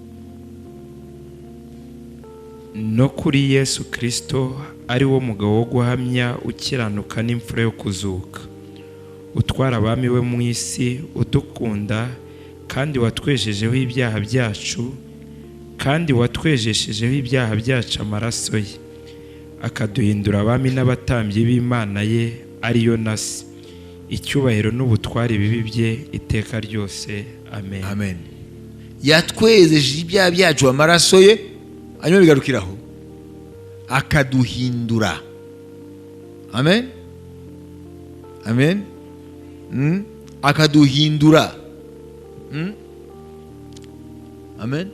No kuri Yesu Kristo, ari wo mugabo wo guhamya, ukiranuka n'imfura yo kuzuka, utwara abami we mu isi, udukunda kandi watwejejeho ibyaha byacu, kandi watwejeshejeho ibyaha byacu amaraso ye, akaduhindura abami n'abatambyi b'Imana ye, ariyo na se. Icyubahiro n'ubutware bibi bye iteka ryose. Amen. Amen. Yatwejeje ibyaha byacu amaraso ye, hanyuma bigarukiraho, akaduhindura. Amen, amen. Akaduhindura. Amen.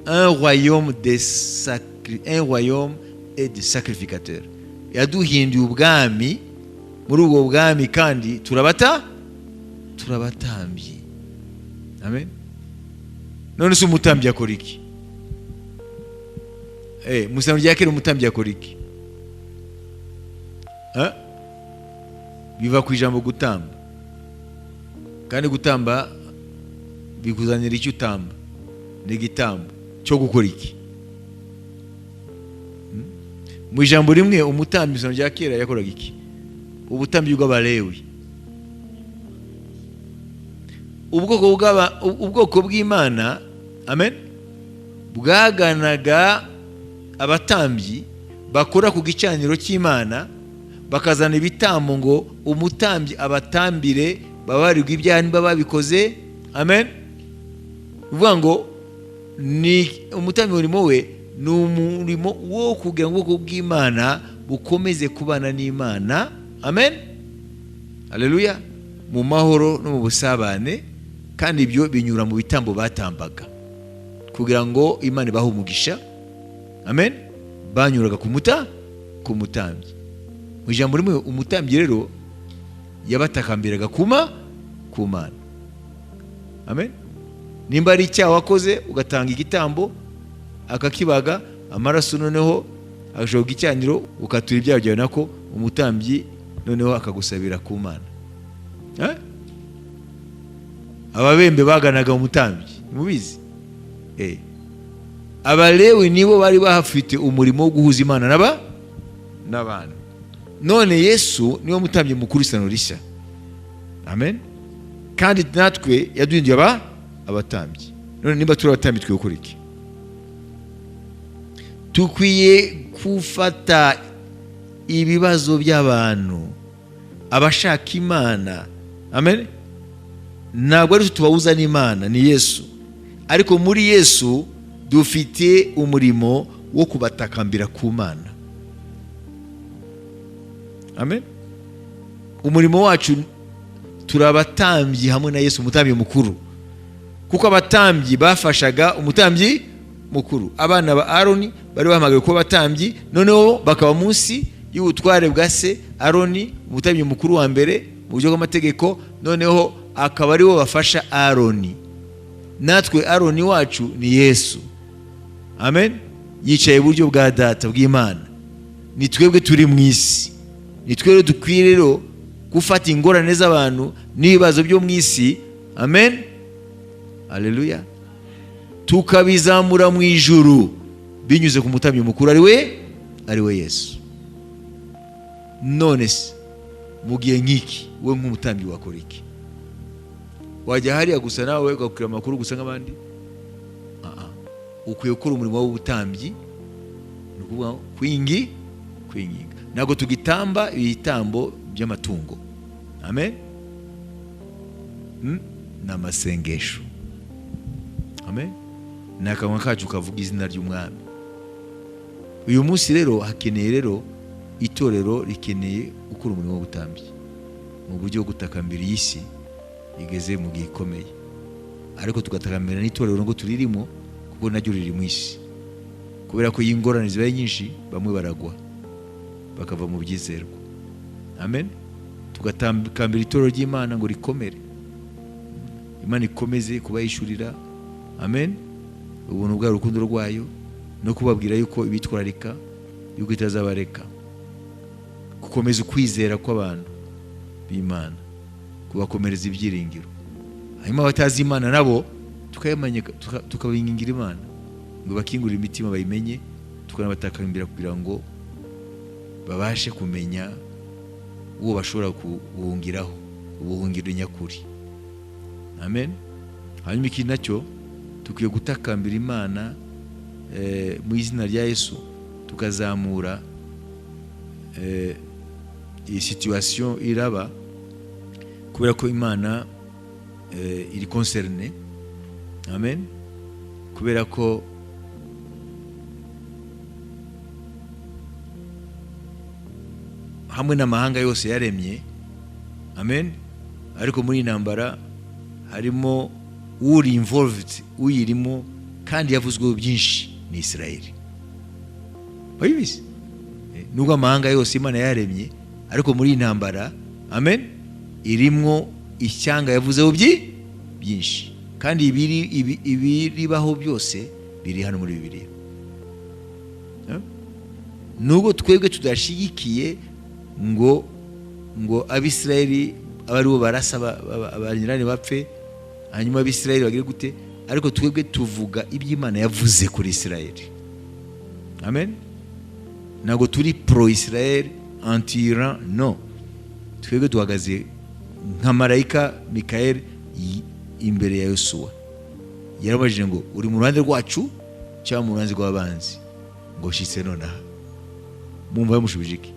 Un royaume et des sacrificateurs. Yaduhinduye ubwami, muri ubwo bwami kandi turabatambyi. Amen. None se umutambyi akora iki? Mu isezerano rya kera umutambyi akora iki? Eh? Biva ku ijambo gutamba, kandi gutamba bikuzanira icyo utamba, ni igitambo cyo gukora iki? Mu ijambo rimwe, umutambyi mu isezerano rya kera yakoraga iki? Ubutambyi bw'Abalewi, ubwoko bw'Imana, amen, bwaganaga abatambyi bakora ku gicaniro cy'Imana, bakazana ibitambo ngo umutambyi abatambire, babarirwe ibyaha niba babikoze. Amen. Uvuga ngo ni umutambyi, umurimo we ni umurimo wo kugira ngo ubwoko bw'Imana bukomeze kubana n'Imana, amen, haleluya, mu mahoro no mu busabane. Kandi ibyo binyura mu bitambo batambaga kugira ngo Imana ibahe umugisha. Amen. Banyuraga ku mutambyi. Mu ijambo rimwe, umutambyi rero yabatakambiraga ku Mana. Amen. Nimba ari icyaha wakoze, ugatanga igitambo, akakibaga amaraso, noneho agashobora igicaniro, ukatura ibyaha byawe, nako umutambyi noneho akagusabira ku Mana. Eh? Ababembe baganaga umutambyi, mubizi. Abalewi nibo bari bahafite umurimo wo guhuza Imana n'abantu. None Yesu niwe mutambyi mukuru isano rishya. Amen. Kandi natwe yaduhinduye abatambyi. None niba turi abatambyi, twe gukora iki? Dukwiye gufata ibibazo by'abantu, abashaka Imana. Amen. Ntabwo ari tubahuza n'Imana, ni Yesu, ariko muri Yesu dufite umurimo wo kubatakambira ku Mana. Amen. Umurimo wacu, turi abatambyi hamwe na Yesu umutambyi mukuru, kuko abatambyi bafashaga umutambyi mukuru. Abana ba Aroni bari bahamagawe kuba abatambyi, noneho bakaba munsi y'ubutware bwa se Aroni, umutambyi mukuru wa mbere mu buryo bw'amategeko, noneho akaba aribo bafasha Aroni. Natwe Aroni wacu ni Yesu. Amen. Yicaye iburyo bwa Data, bw'Imana. Ni twebwe turi mu isi, ni twebwe dukwiye rero gufata ingorane z'abantu n'ibibazo byo mu isi, amen, aleluya, tukabizamura mu ijuru binyuze ku mutambyi mukuru, ari we Yesu. None se mu gihe nk'iki, we nk'umutambyi wakora iki? Wajya hariya gusa nawe ugakurira amakuru gusa nk'abandi? Ah, ah. Ukwiye gukora umurimo w'ubutambyi, ni ukuvuga kwinginga. Ntabwo tugitamba ibitambo by'amatungo. Amen. Ni amasengesho. Amen. Ni akanwa kacu kavuga izina ry'Umwami. Uyu munsi rero hakeneye, rero itorero rikeneye gukora umurimo w'ubutambyi mu buryo bwo gutakambira iyi si igeze mu gihe ikomeye, ariko tugatakambira n'itorero ngo turirimo, kuko naryo riri mu isi, kubera ko iyo ingorane zibaye nyinshi, bamwe baragwa bakava mu byizerwa. Amen. Tugatakambira itorero ry'Imana ngo rikomere. Imana ikomeze kubayishurira, amen, ubuntu bwa rukundo rwayo, no kubabwira yuko ibitwararika, yuko itazabareka, gukomeza ukwizera kw'abantu b'Imana, kubakomereza ibyiringiro. Hanyuma abatazi Imana nabo tukabingingira Imana ngo bakingurire imitima bayimenye, tukanabatakambira kugira ngo babashe kumenya uwo bashobora kubuhungiraho, ubuhungiro nyakuri. Amen. Hanyuma ikindi nacyo, tukwiye gutakambira Imana mu izina rya Yesu, tukazamura iyi situation iraba, kubera ko Imana iri concernée. Amen. Kubera ko hamwe n'amahanga yose yaremye, amen, ariko muri intambara harimo uri involved, uyirimo, kandi yavuzweho byinshi, ni Israel. Babizi nubwo amahanga yose Imana yaremye, ariko muri intambara, amen, irimwo ishyanga yavuzeho byinshi, kandi ibiribaho byose biri hano muri Bibiliya. Nubwo twebwe tudashigikiye ngo Abisirayeli abaribo barasa abanyirani bapfe, hanyuma Abisirayeli bagire gute, ariko twebwe tuvuga iby'Imana yavuze kuri Isirayeli. Amen. Ntabwo turi pro Israel, anti Iran, no. Twebwe duhagaze nka marayika Mikael imbere ya Yosuwa. Yarabajije ngo uri mu ruhande rwacu cyangwa mu ruhande rw'abanzi? Ngo shitse nonaha. Mumva yamushubije iki?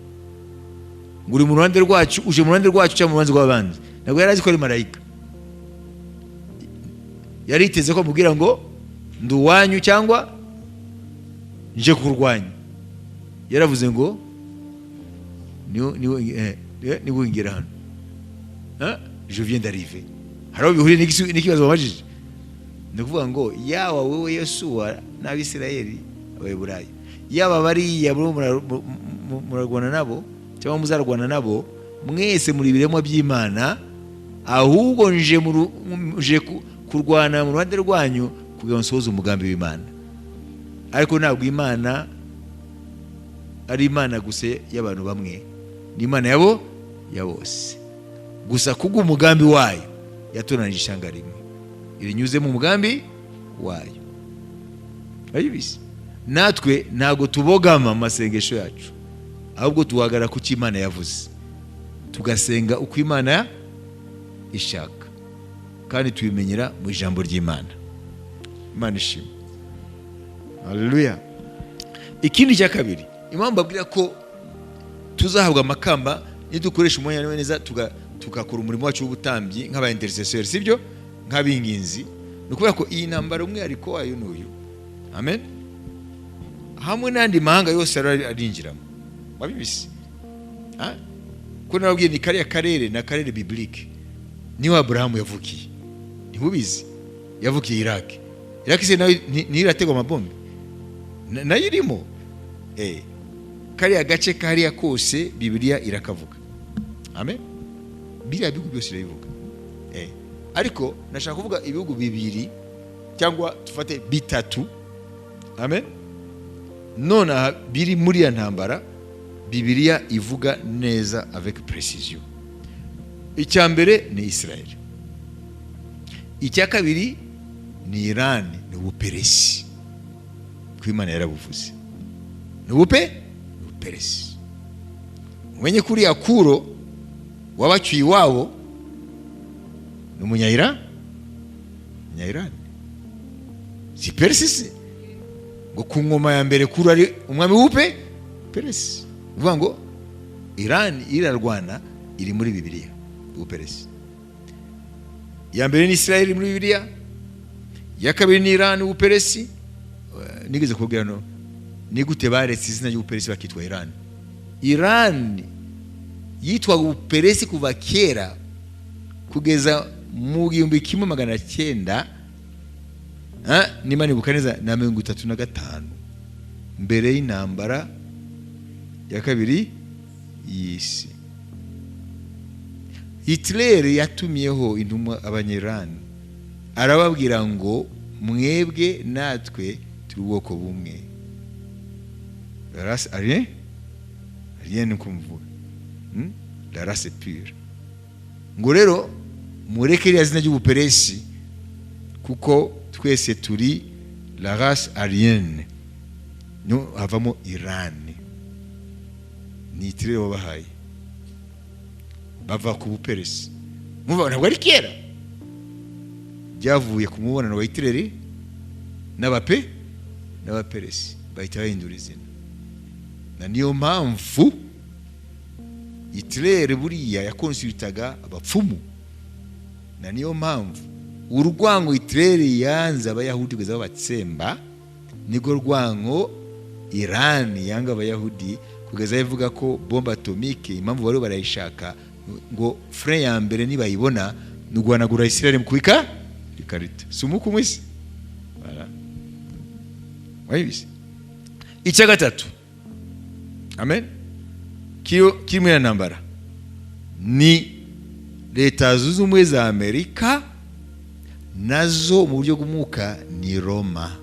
Ngo uri mu ruhande rwacu, uje mu ruhande rwacu cyangwa mu ruhande rw'abanzi? Ntabwo yari azi ko ari marayika. Yari yiteze ko amubwira ngo ndi uwanyu cyangwa nje kurwanya. Yaravuze ngo niwe ngera hano, je viens d'arriver. Hari aho bihuriye n'ikibazo babajije. Ni ukuvuga ngo yaba wowe Yosuwa n'Abisirayeli Abaheburayo, yaba bariya murarwana nabo cyangwa muzarwana nabo, mwese muri ibiremwa by'Imana, ahubwo nje kurwana mu ruhande rwanyu kugira ngo nsohoze umugambi w'Imana. Ariko ntabwo Imana ari Imana gusa y'abantu bamwe, ni Imana yabo ya bose. Gusa kubwo umugambi wayo yatoranije ishyanga rimwe irinyuze mu mugambi wayo. Ayibisi natwe ntabwo tubogama amasengesho yacu, ahubwo tuhagarara ku cyo Imana yavuze, tugasenga uko Imana ishaka, kandi tubimenyera mu ijambo ry'Imana. Imana ishimwe. Haleluya. Ikindi cya kabiri, impamvu babwira ko tuzahabwa amakamba nidukoresha umwanya neza, tugakora umurimo wacu w'ubutambyi nk'aba intercesseur, sibyo, nk'abinginzi, ni ukubera ko iyi ntambara umwihariko wayo n'uyu. Amen. Hamwe n'andi mahanga yose arinjiramo. Wabibise? Ko nababwiye ni kariya karere, na karere biblique, niho Abrahamu yavukiye. Ntibubizi? Yavukiye Iraq. Iraq se nayo ntirategwa amabombe? Nayo irimo. Kariya gace kariya kose Bibiliya irakavuga. Amen. Biriya bihugu byose irabivuga. Ariko nashaka kuvuga ibihugu bibiri cyangwa tufate bitatu. Amen. None biri muri ya ntambara Bibiliya ivuga neza avec précision. Icya mbere ni Israel. Icya kabiri ni Iran, ni Ubuperesi. Ko Imana yarabuvuze. Ni Ubuperesi. Umenye kuri Yakuro wabacyuye iwabo ni umunya-Iran. Umunya-Iran. Si Persi se? Ngo ku ngoma ya mbere kuri ari umwami w'upe Peresi. Uvuga ngo Iran irarwana iri muri Bibiliya, Ubuperesi. Ya mbere ni Israel muri Bibiliya, ya kabiri ni Iran, Ubuperesi. Nigeze kubwira no ni gute baretse izina ry'Ubuperesi bakitwa Iran. Iran yitwaga Ubuperesi kuva kera kugeza mu 1900, niba nibuka neza, na 35 mbere y'intambara ya kabiri y'isi. Hitler yatumyeho intumwa abanyirani Arababwira ngo mwebwe natwe turi ubwoko bumwe, la race arien, arien ni kumvuga, La race pure. Ngo rero mureke iriya zina ry'ubuperesi, kuko twese turi la race aryenne. No havamo Iran, ni itirere wabahaye, bava ku buperesi. Muva ntabwo ari kera, byavuye ku mubonano wa Hitler n'abaperesi, bahita bahindura izina. Na niyo mpamvu Hitler buriya yakonsultaga abapfumu, na niyo mpamvu urwango Hitler yanze abayahudi kugeza babatsemba, nirwo rwango Iran yanga abayahudi kugeza ivuga ko bombe atomique, impamvu bari barayishaka, ngo frein ya mbere nibayibona ni uguhanagura Israel mu kubika ikarita. Si umwuka umwe se? Voilà. Wabizi. Icya gatatu, amen, kiri muri iyo ntambara ni Leta Zunze Ubumwe za Amerika, nazo mu buryo bw'umwuka ni Roma,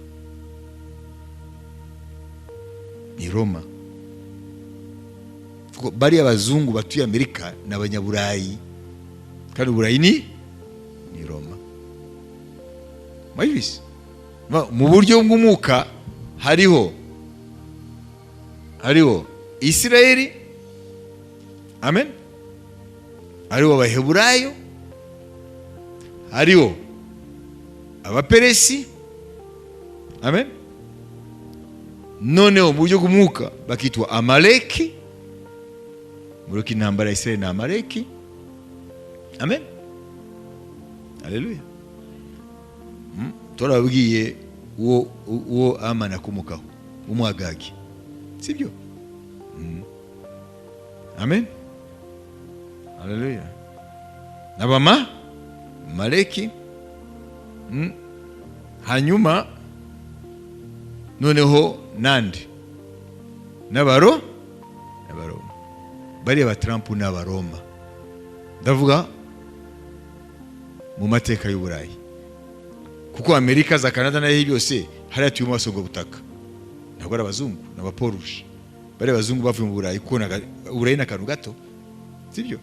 ni Roma, kuko bariya abazungu batuye Amerika ni abanyaburayi, kandi Uburayi ni Roma. Mwabizi. Mu buryo bw'umwuka hariho Isirayeli, amen, hariho Abaheburayo, hariho Abaperesi, amen. Noneho mu buryo bw'umwuka bakitwa Amaleki. Muri ko intambara ya Isirayeli ni Amaleki, amen, haleluya. Turababwiye uwo Amani akomokaho, Umwagagi, sibyo? Amen, haleluya. N'abama Maleki. Hanyuma noneho nandi n'Abaroma, bariya ba Trump ni Abaroma, ndavuga mu mateka y'Uburayi, kuko Amerika za Canada nayo byose hariya tuye mu butaka, ntabwo ari abazungu, ni abaporuje. Bariya abazungu bavuye mu Burayi, kuko Uburayi ni akantu gato, sibyo?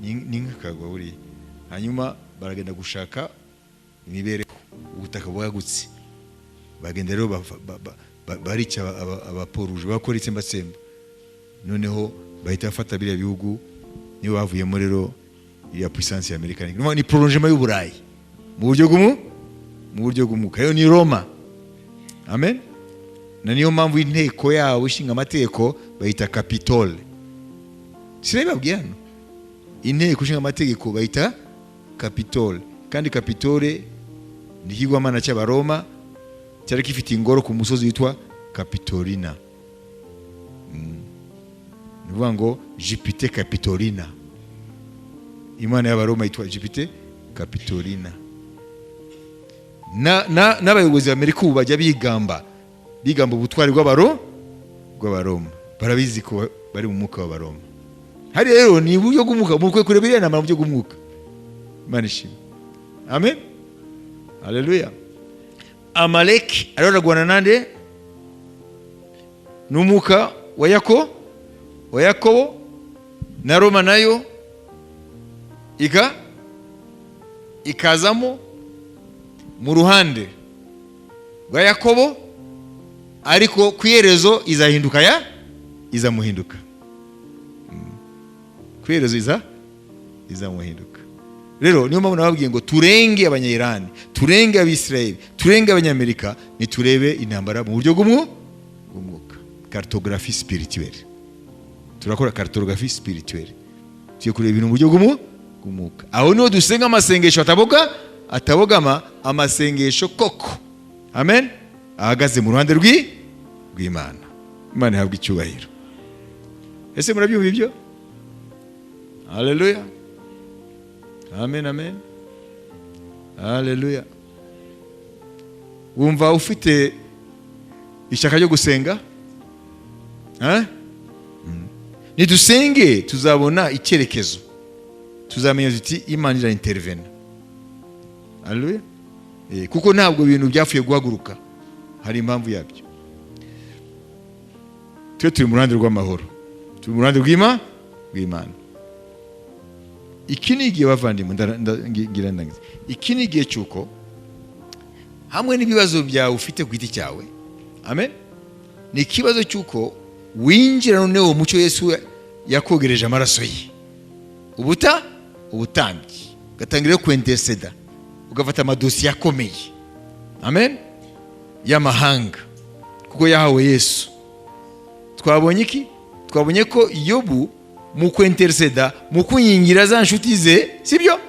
Ni nk'akagwa buriya. Hanyuma baragenda gushaka imibereho, ubutaka bwagutse, bagenda rero barica abaporuje, bakora itsembatsemba, noneho bahita bafata biriya bihugu, niyo bavuyemo rero iriya puissance ya Amerika. Ni prolongement y'Uburayi mu buryo bw'umwuka. Rero ni Roma, amen. Na niyo mpamvu inteko yabo ishinga amategeko bayita Capitole. Sinabibabwiye hano? Inteko ishinga amategeko bayita Capitole, kandi Capitole ni ikigwamana cy'Abaroma cyari gifite ingoro ku musozi witwa Capitolina. Ni ukuvuga ngo Jupiter Capitolina, imana y'Abaroma yitwa Jupiter Capitolina. N'abayobozi b'Amerika ubu bajya bigamba ubutwari bw'Abaroma, barabizi ko bari mu mwuka w'Abaroma. Hari rero ni uburyo bw'umwuka, mukwiye kureba iriya ntambara mu buryo bw'umwuka. Imana ishimwe, amen, haleluya. Amaleki ariho ararwana nande? N'umwuka wa Yakobo, na Roma nayo ikazamo mu ruhande rwa Yakobo, ariko ku iherezo izahinduka, ya izamuhinduka. Ku iherezo izamuhinduka. Rero niyo mpamvu nababwiye ngo turenge Abanyayirani, turenge Abisirayeli, turenge Abanyamerika, niturebe intambara mu buryo bw'umwuka, cartographie spirituelle. Turakora cartographie spirituelle, tugiye kureba ibintu mu buryo bw'umwuka. Aho niho dusenga amasengesho atabogama, amasengesho koko, amen, ahagaze mu ruhande rw'Imana. Imana ihabwa icyubahiro. Ese murabyumva ibyo? Haleluya, amen, amen, haleluya. Wumva ufite ishyaka ryo gusenga? Eh? Nidusenge tuzabona icyerekezo, tuzamenya tuti Imana ira intervena. Haleluya. Kuko ntabwo ibintu byapfuye guhaguruka, hari impamvu yabyo. Twe turi mu ruhande rw'amahoro, turi mu ruhande rw'Imana. Iki ni igihe, bavandimwe, ngira ndangize. Iki ni igihe cy'uko hamwe n'ibibazo byawe ufite ku giti cyawe, amen, ni ikibazo cy'uko winjira noneho mucyo Yesu yakogereje amaraso ye, ubutambyi, ugatangira kwinterceda, ugafata amadosiye akomeye, amen, y'amahanga, kuko yahawe Yesu. Twabonye iki? Twabonye ko Yobu mu kwinterceda, mu kwingingira za nshuti ze, sibyo,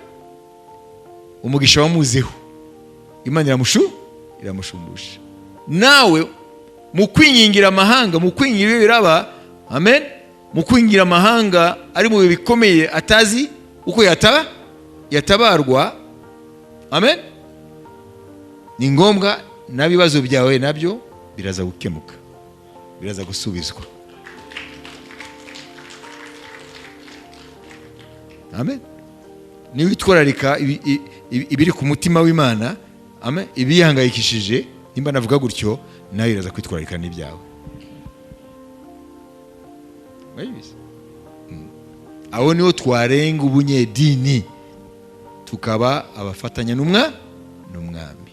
umugisha wamuzeho, Imana iramushumbusha. Nawe mu kwingingira amahanga, mu kwingingira ibyo biraba, amen, mu kwingingira amahanga ari mu bihe bikomeye atazi uko yatabarwa, amen, ni ngombwa n'ibibazo byawe nabyo biraza gukemuka, biraza gusubizwa, amen. Niwitwararika ibiri ku mutima w'Imana, amen, ibiyihangayikishije, nimba navuga gutyo, nawe iraza kwitwararika n'ibyawe. Aho niho twarenga ubunyedini, tukaba abafatanya n'umwami,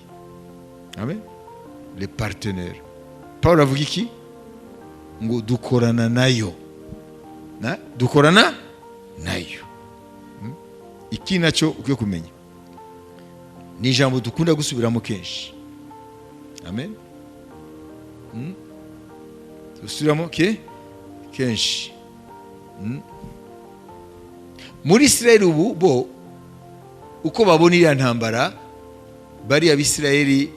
amen, le partenaire. Paul avuga iki? Ngo dukorana nayo, dukorana nayo. Iki nacyo ukwiye kumenya ni ijambo dukunda gusubiramo kenshi, amen, dusubiramo kenshi. Muri Israel ubu bo uko babona iriya ntambara, bariya Abisirayeli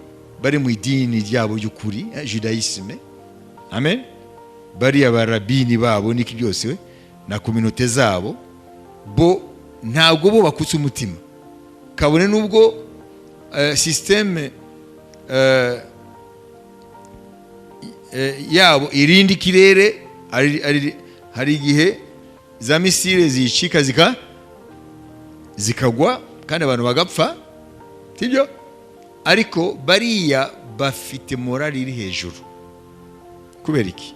bari mu idini ryabo ry'ukuri, judaïsme, amen, bariya barabini babo n'iki byose na communauté zabo, bo ntabwo bo bakutse umutima, kabone nubwo système yabo irindi kirere, hari igihe za misile zicika zikagwa kandi abantu bagapfa, sibyo? Ariko bariya bafite morali iri hejuru. Kubera iki?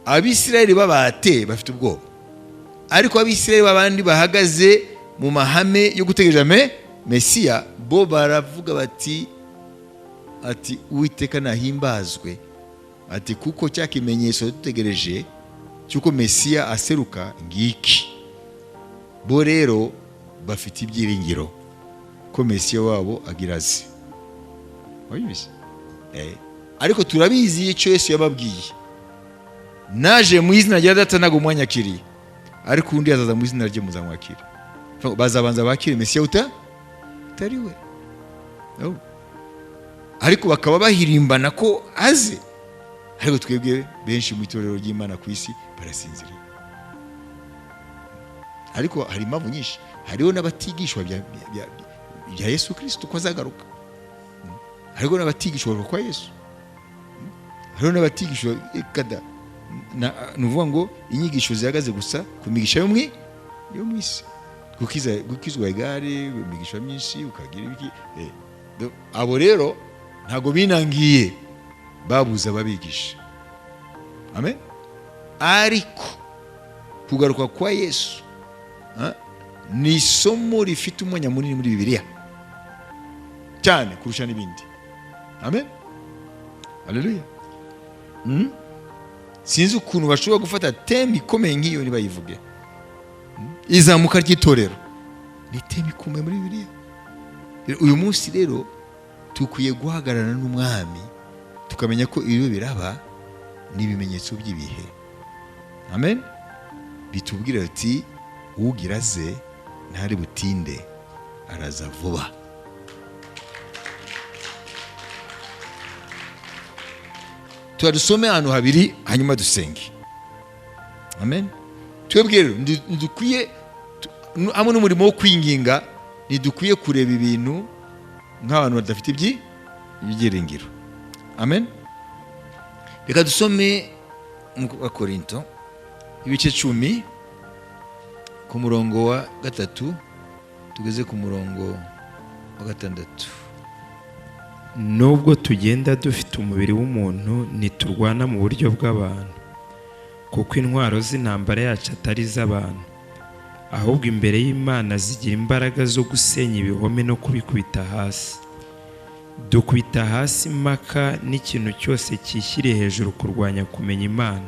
Abisirayeli babate bafite ubwoba, ariko Abisirayeli babandi bahagaze mu mahame yo gutegereza Mesiya, bo baravuga bati, ati Uwiteka nahimbazwe, ati kuko cya kimenyetso dutegereje cy'uko Mesiya aseruka ngiki. Bo rero bafite ibyiringiro ko Mesiya wabo agira aze. Wabizi? Ariko turabizi icyo Yesu yababwiye, naje mu izina rya Data ntabwo mwanyakiriye, ariko undi azaza mu izina rye muzamwakira. Bazabanza bakire Mesiya utari we, ariko bakaba bahirimbana ko aze. Ariko twebwe benshi mu itorero ry'Imana ku isi barasinziriye. Ariko hari impamvu nyinshi, hariho n'abatigishwa bya Yesu Kristo ko azagaruka, hariho n'abatigishwa kwa Yesu, hariho n'abatigishwa kada, ni ukuvuga ngo inyigisho zihagaze gusa ku migisha yo mu isi, gukizwa igare, imigisha myinshi, ukagira ibiki. Abo rero ntabwo binangiye, babuze ababigisha, amen. Ariko kugaruka kwa Yesu ni isomo rifite umwanya munini muri Bibiliya cyane kurusha n'ibindi, amen, haleluya. Sinzi ukuntu bashobora gufata teme ikomeye nk'iyo ntibayivuge. Izamuka ry'itorero ni teme ikomeye muri Bibiliya. Uyu munsi rero tukwiye guhagararana n'umwami, tukamenya ko ibyo biraba ni ibimenyetso by'ibihe, amen, bitubwira ati ugira aze ntari butinde, araza vuba. Tuba dusome ahantu habiri hanyuma dusenge, amen. Twebwe rero ntidukwiye, hamwe n'umurimo wo kwinginga, ntidukwiye kureba ibintu nk'abantu badafite ibyiringiro, amen. Reka dusome mu Bakorinto ibice 10 ku murongo wa 3 tugeze ku murongo Wa gatandatu. Nubwo tugenda dufite umubiri w'umuntu, ntiturwana mu buryo bw'abantu, kuko intwaro z'intambara yacu atari iz'abantu, ahubwo imbere y'Imana zigira imbaraga zo gusenya ibihome no kubikubita hasi. Dukubita hasi impaka n'ikintu cyose cyishyiriye hejuru kurwanya kumenya Imana,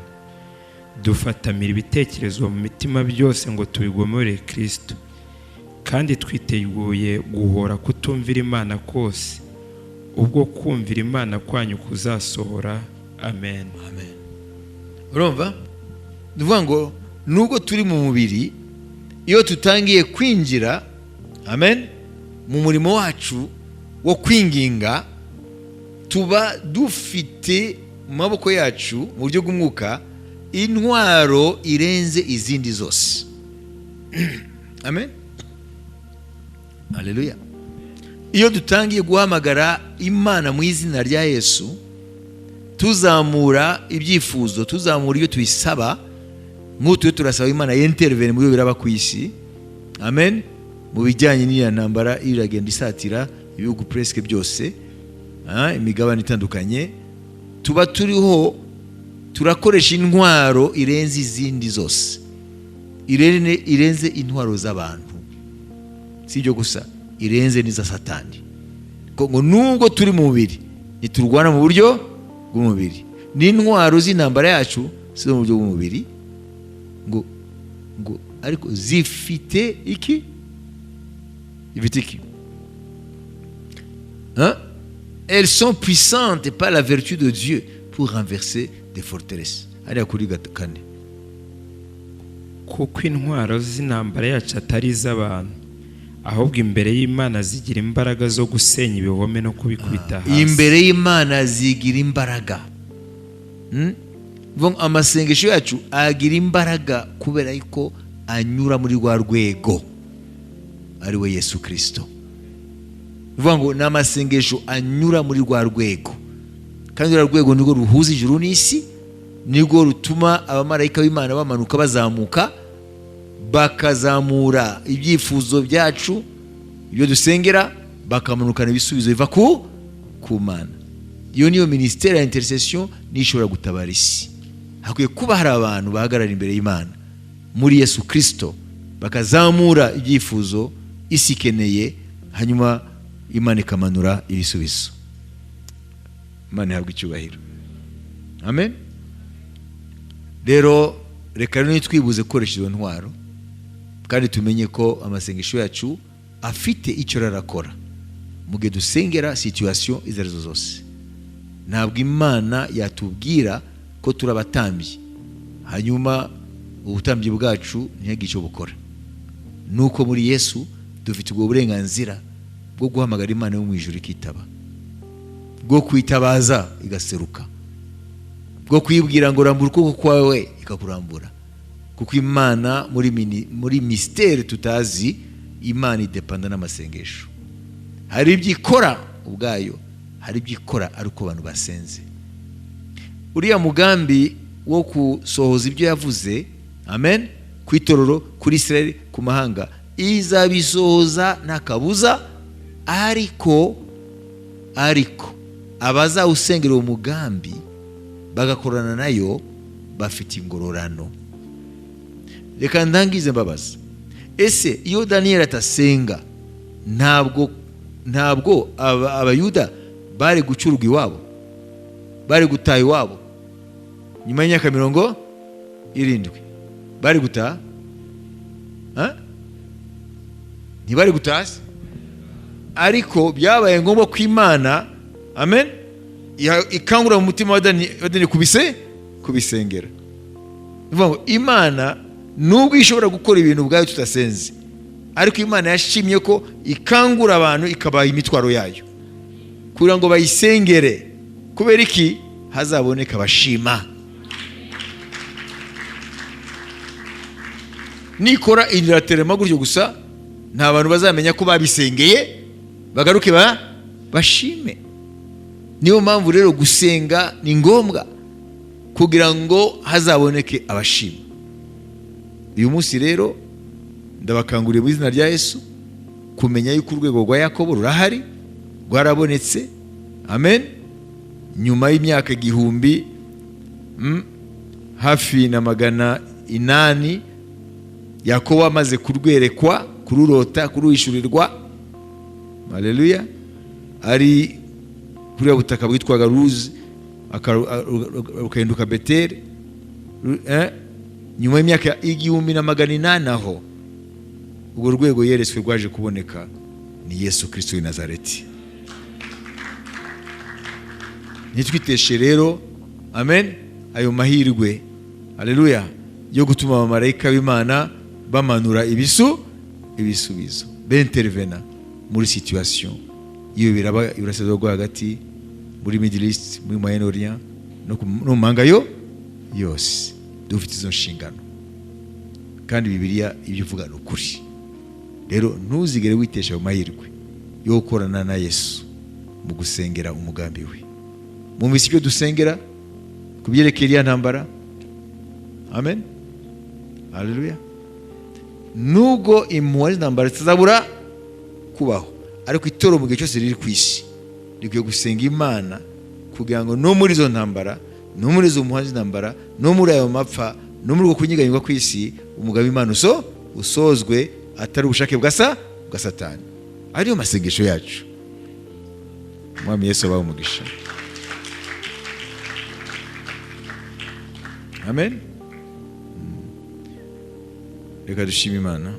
dufatamira ibitekerezo mu mitima byose ngo tubigomore Kristo, kandi twiteguye guhora kutumvira Imana kose ubwo kumvira Imana kwanyu kuzasohora. Amen. Amen. Urumva, ni ukuvuga ngo nubwo turi mu mubiri, iyo tutangiye kwinjira, amen, mu murimo wacu wo kwinginga, tuba dufite mu maboko yacu mu buryo bw'umwuka intwaro irenze izindi zose. Amen, haleluya. Iyo dutangiye guhamagara Imana mu izina rya Yesu, tuzamura ibyifuzo, tuzamura ibyo tuyisaba, nk'ubu turiho turasaba Imana y'intervene mu byo biraba ku isi, amen, mu bijyanye n'iriya ntambara iragenda isatira ibihugu presque byose, imigabane itandukanye, tuba turiho turakoresha intwaro irenze izindi zose, irenze intwaro z'abantu. Si ibyo gusa, irenze n'iza Satani. Ngo nubwo turi mu mubiri, ntiturwana mu buryo bw'umubiri, n'intwaro z'intambara yacu si zo mu buryo bw'umubiri, ngo ariko zifite iki? Zifite iki? Hein? Elles sont puissantes par la vertu de Dieu pour renverser des forteresses. Hariya kuri kane. Kuko intwaro z'intambara yacu atari iz'abantu, ahubwo imbere y'Imana zigira imbaraga zo gusenya ibihome no kubikubita hasi. Imbere y'Imana zigira imbaraga. Bivuga ngo amasengesho yacu agira imbaraga kubera yuko anyura muri rwa rwego ari we Yesu Kirisito. Bivuga ngo ni amasengesho anyura muri rwa rwego, kandi rwa rwego nirwo ruhuza ijuru n'isi, nirwo rutuma abamarayika b'Imana bamanuka, bazamuka, bakazamura ibyifuzo byacu, ibyo dusengera, bakamanukana ibisubizo biva ku Mana. Iyo niyo ministère ya intercession, niyo ishobora gutabara isi. Hakwiye kuba hari abantu bahagarara imbere y'Imana muri Yesu Kirisito, bakazamura ibyifuzo isi ikeneye, hanyuma Imana ikamanura ibisubizo. Imana ihabwa icyubahiro. Amen. Rero reka rero ntitwibuze gukoresha izo ntwaro, kandi tumenye ko amasengesho yacu afite icyo arakora mu gihe dusengera situation izo arizo zose. Ntabwo Imana yatubwira ko turi abatambyi, hanyuma ubutambyi bwacu ntihagire icyo bukora. Nuko muri Yesu dufite ubwo burenganzira bwo guhamagara Imana yo mu ijuru ikitaba, bwo kwitabaza igaseruka, bwo kwibwira ngo rambura ukuboko kwawe, ikakurambura. Kuko Imana muri mystère tutazi, Imana idepanda n'amasengesho. Hari ibyo ikora ubwayo, hari ibyo ikora ari uko abantu basenze. Uriya mugambi wo gusohoza ibyo yavuze, amen, ku itorero, kuri Israel, ku mahanga, izabisohoza nta kabuza. Ariko abazawusengera uwo mugambi bagakorana nayo bafite ingororano. Reka ndangize mbabaza: ese iyo Daniyeli atasenga, ntabwo Abayuda bari gucyurwa iwabo, bari gutaha iwabo nyuma y'imyaka 70? Bari gutaha? Ha? Ntibari gutaha se? Ariko byabaye ngombwa ko Imana, amen, ikangura mu mutima wa Daniyeli kubisengera. Ni ukuvuga ngo Imana nubwo ishobora gukora ibintu ubwayo tutasenze, ariko Imana yashimye ko ikangura abantu, ikabaha imitwaro yayo kugira ngo bayisengere. Kubera iki? Hazaboneka abashima. Nikora iraterema gutyo gusa, nta bantu bazamenya ko babisengeye, bagaruke bashime. Niyo mpamvu rero gusenga ni ngombwa kugira ngo hazaboneke abashima. Uyu munsi rero ndabakanguriye mu izina rya Yesu. Ukumenya yuko urwego rwa Yakobo rurahari, rwarabonetse. Amen. Nyuma y'imyaka 1000 hafi na 800, Yakobo amaze kurwerekwa, kururota, kuruhishurirwa. Haleluya. Ari kuri butaka bwitwaga Luzi, rukahinduka Beteli. Nyuma y'imyaka 1800, aho urwo rwego yeretswe rwaje kuboneka ni Yesu Kristo w'i Nazareti. Ntitwiteshe rero, amen, ayo mahirwe, haleluya, yo gutuma abamarayika b'Imana bamanura ibisubizo, bentervena muri situation iyo biraba iburasirazuba bwo hagati, muri Middle East, muri Moyen Orient no mu mahanga yo yose. Dufite izo nshingano, kandi Bibiliya ibyo ivuga ni ukuri. Rero ntuzigere witesha ayo mahirwe yo gukorana na Yesu mu gusengera umugambi we. Mwumvise ibyo dusengera ku byerekeye iriya ntambara? Amen, haleluya. Nubwo impuhwe z'intambara zitazabura kubaho, ariko itorero mu gihe cyose riri ku isi rikwiye gusenga Imana kugira ngo no muri izo ntambara, no muri izo mpuhwe z'intambara, no muri ayo mapfa, no muri uko kunyeganyegwa kw'isi, umugambi w'Imana usozwe, atari ubushake bwa Satani. Ariyo masengesho yacu. Umwami Yesu abahe umugisha. Amen. Reka dushime Imana.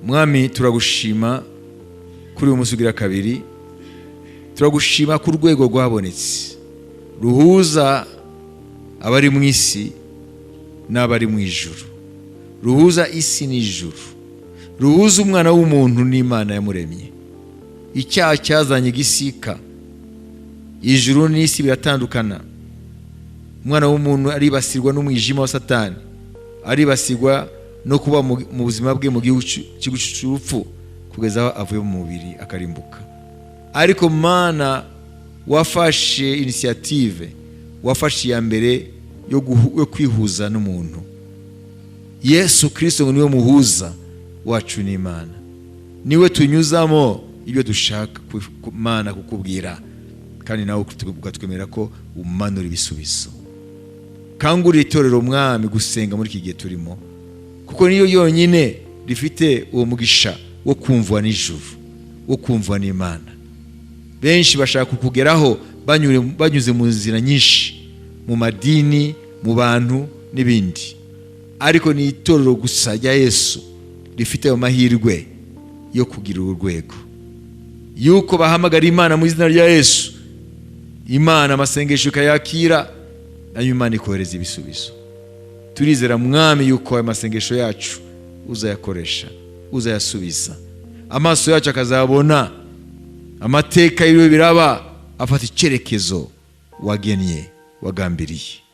Mwami, turagushima kuri uyu munsi ugira kabiri. Turagushima ku rwego rwabonetse ruhuza abari mu isi n'abari mu ijuru, ruhuza isi n'ijuru, ruhuza umwana w'umuntu n'Imana yamuremye. Icyaha cyazanye igisika, ijuru n'isi biratandukana. Umwana w'umuntu aribasirwa n'umwijima wa Satani, aribasirwa no kuba mu buzima bwe mu gihugu cy'urupfu, kugeza aho avuye mu mubiri akarimbuka. Ariko Mana, wafashe initiative, wafashe iya mbere yo kwihuza n'umuntu. Yesu Kristo ngo niwe muhuza wacu n'Imana, niwe tunyuzamo ibyo dushaka Mana kukubwira, kandi nawe ukatwemerera ko umanura ibisubizo. Kangurira itorero, Mwami, gusenga muri iki gihe turimo, kuko niyo yonyine rifite uwo mugisha wo kumvwa n'ijuru, wo kumvwa n'Imana. Benshi bashaka kukugeraho banyuze mu nzira nyinshi, mu madini, mu bantu n'ibindi, ariko ni itorero gusa rya Yesu rifite ayo mahirwe yo kugira uru rwego, yuko bahamagara Imana mu izina rya Yesu, Imana amasengesho ikayakira, nayo Imana ikohereza ibisubizo. Turizera, Mwami, yuko ayo masengesho yacu uzayakoresha, uzayasubiza, amaso yacu akazabona amateka y'ibyo biraba afata icyerekezo wagennye, wagambiriye.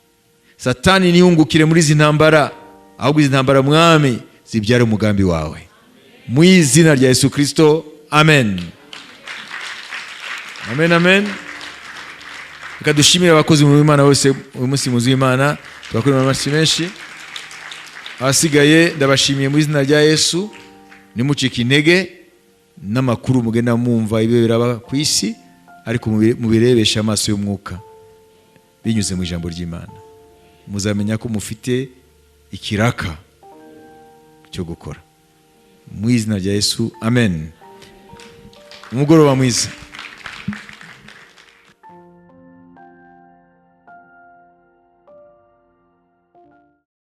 Satani ntiyungukire muri izi ntambara, ahubwo izi ntambara, Mwami, zibyara umugambi wawe. Mu izina rya Yesu Kristo, amen. Amen, amen. Reka dushimire abakozi mu Imana bose uyu munsi muzu w'Imana, tubakorera amashyi menshi. Abasigaye ndabashimiye mu izina rya Yesu. Nimucike intege n'amakuru mugenda mwumva ibyo biraba ku isi, ariko mubirebeshe amaso y'umwuka binyuze mu ijambo ry'Imana. Muzamenya ko mufite ikiraka cyo gukora. Mu izina rya Yesu, amen. Umugoroba mwiza.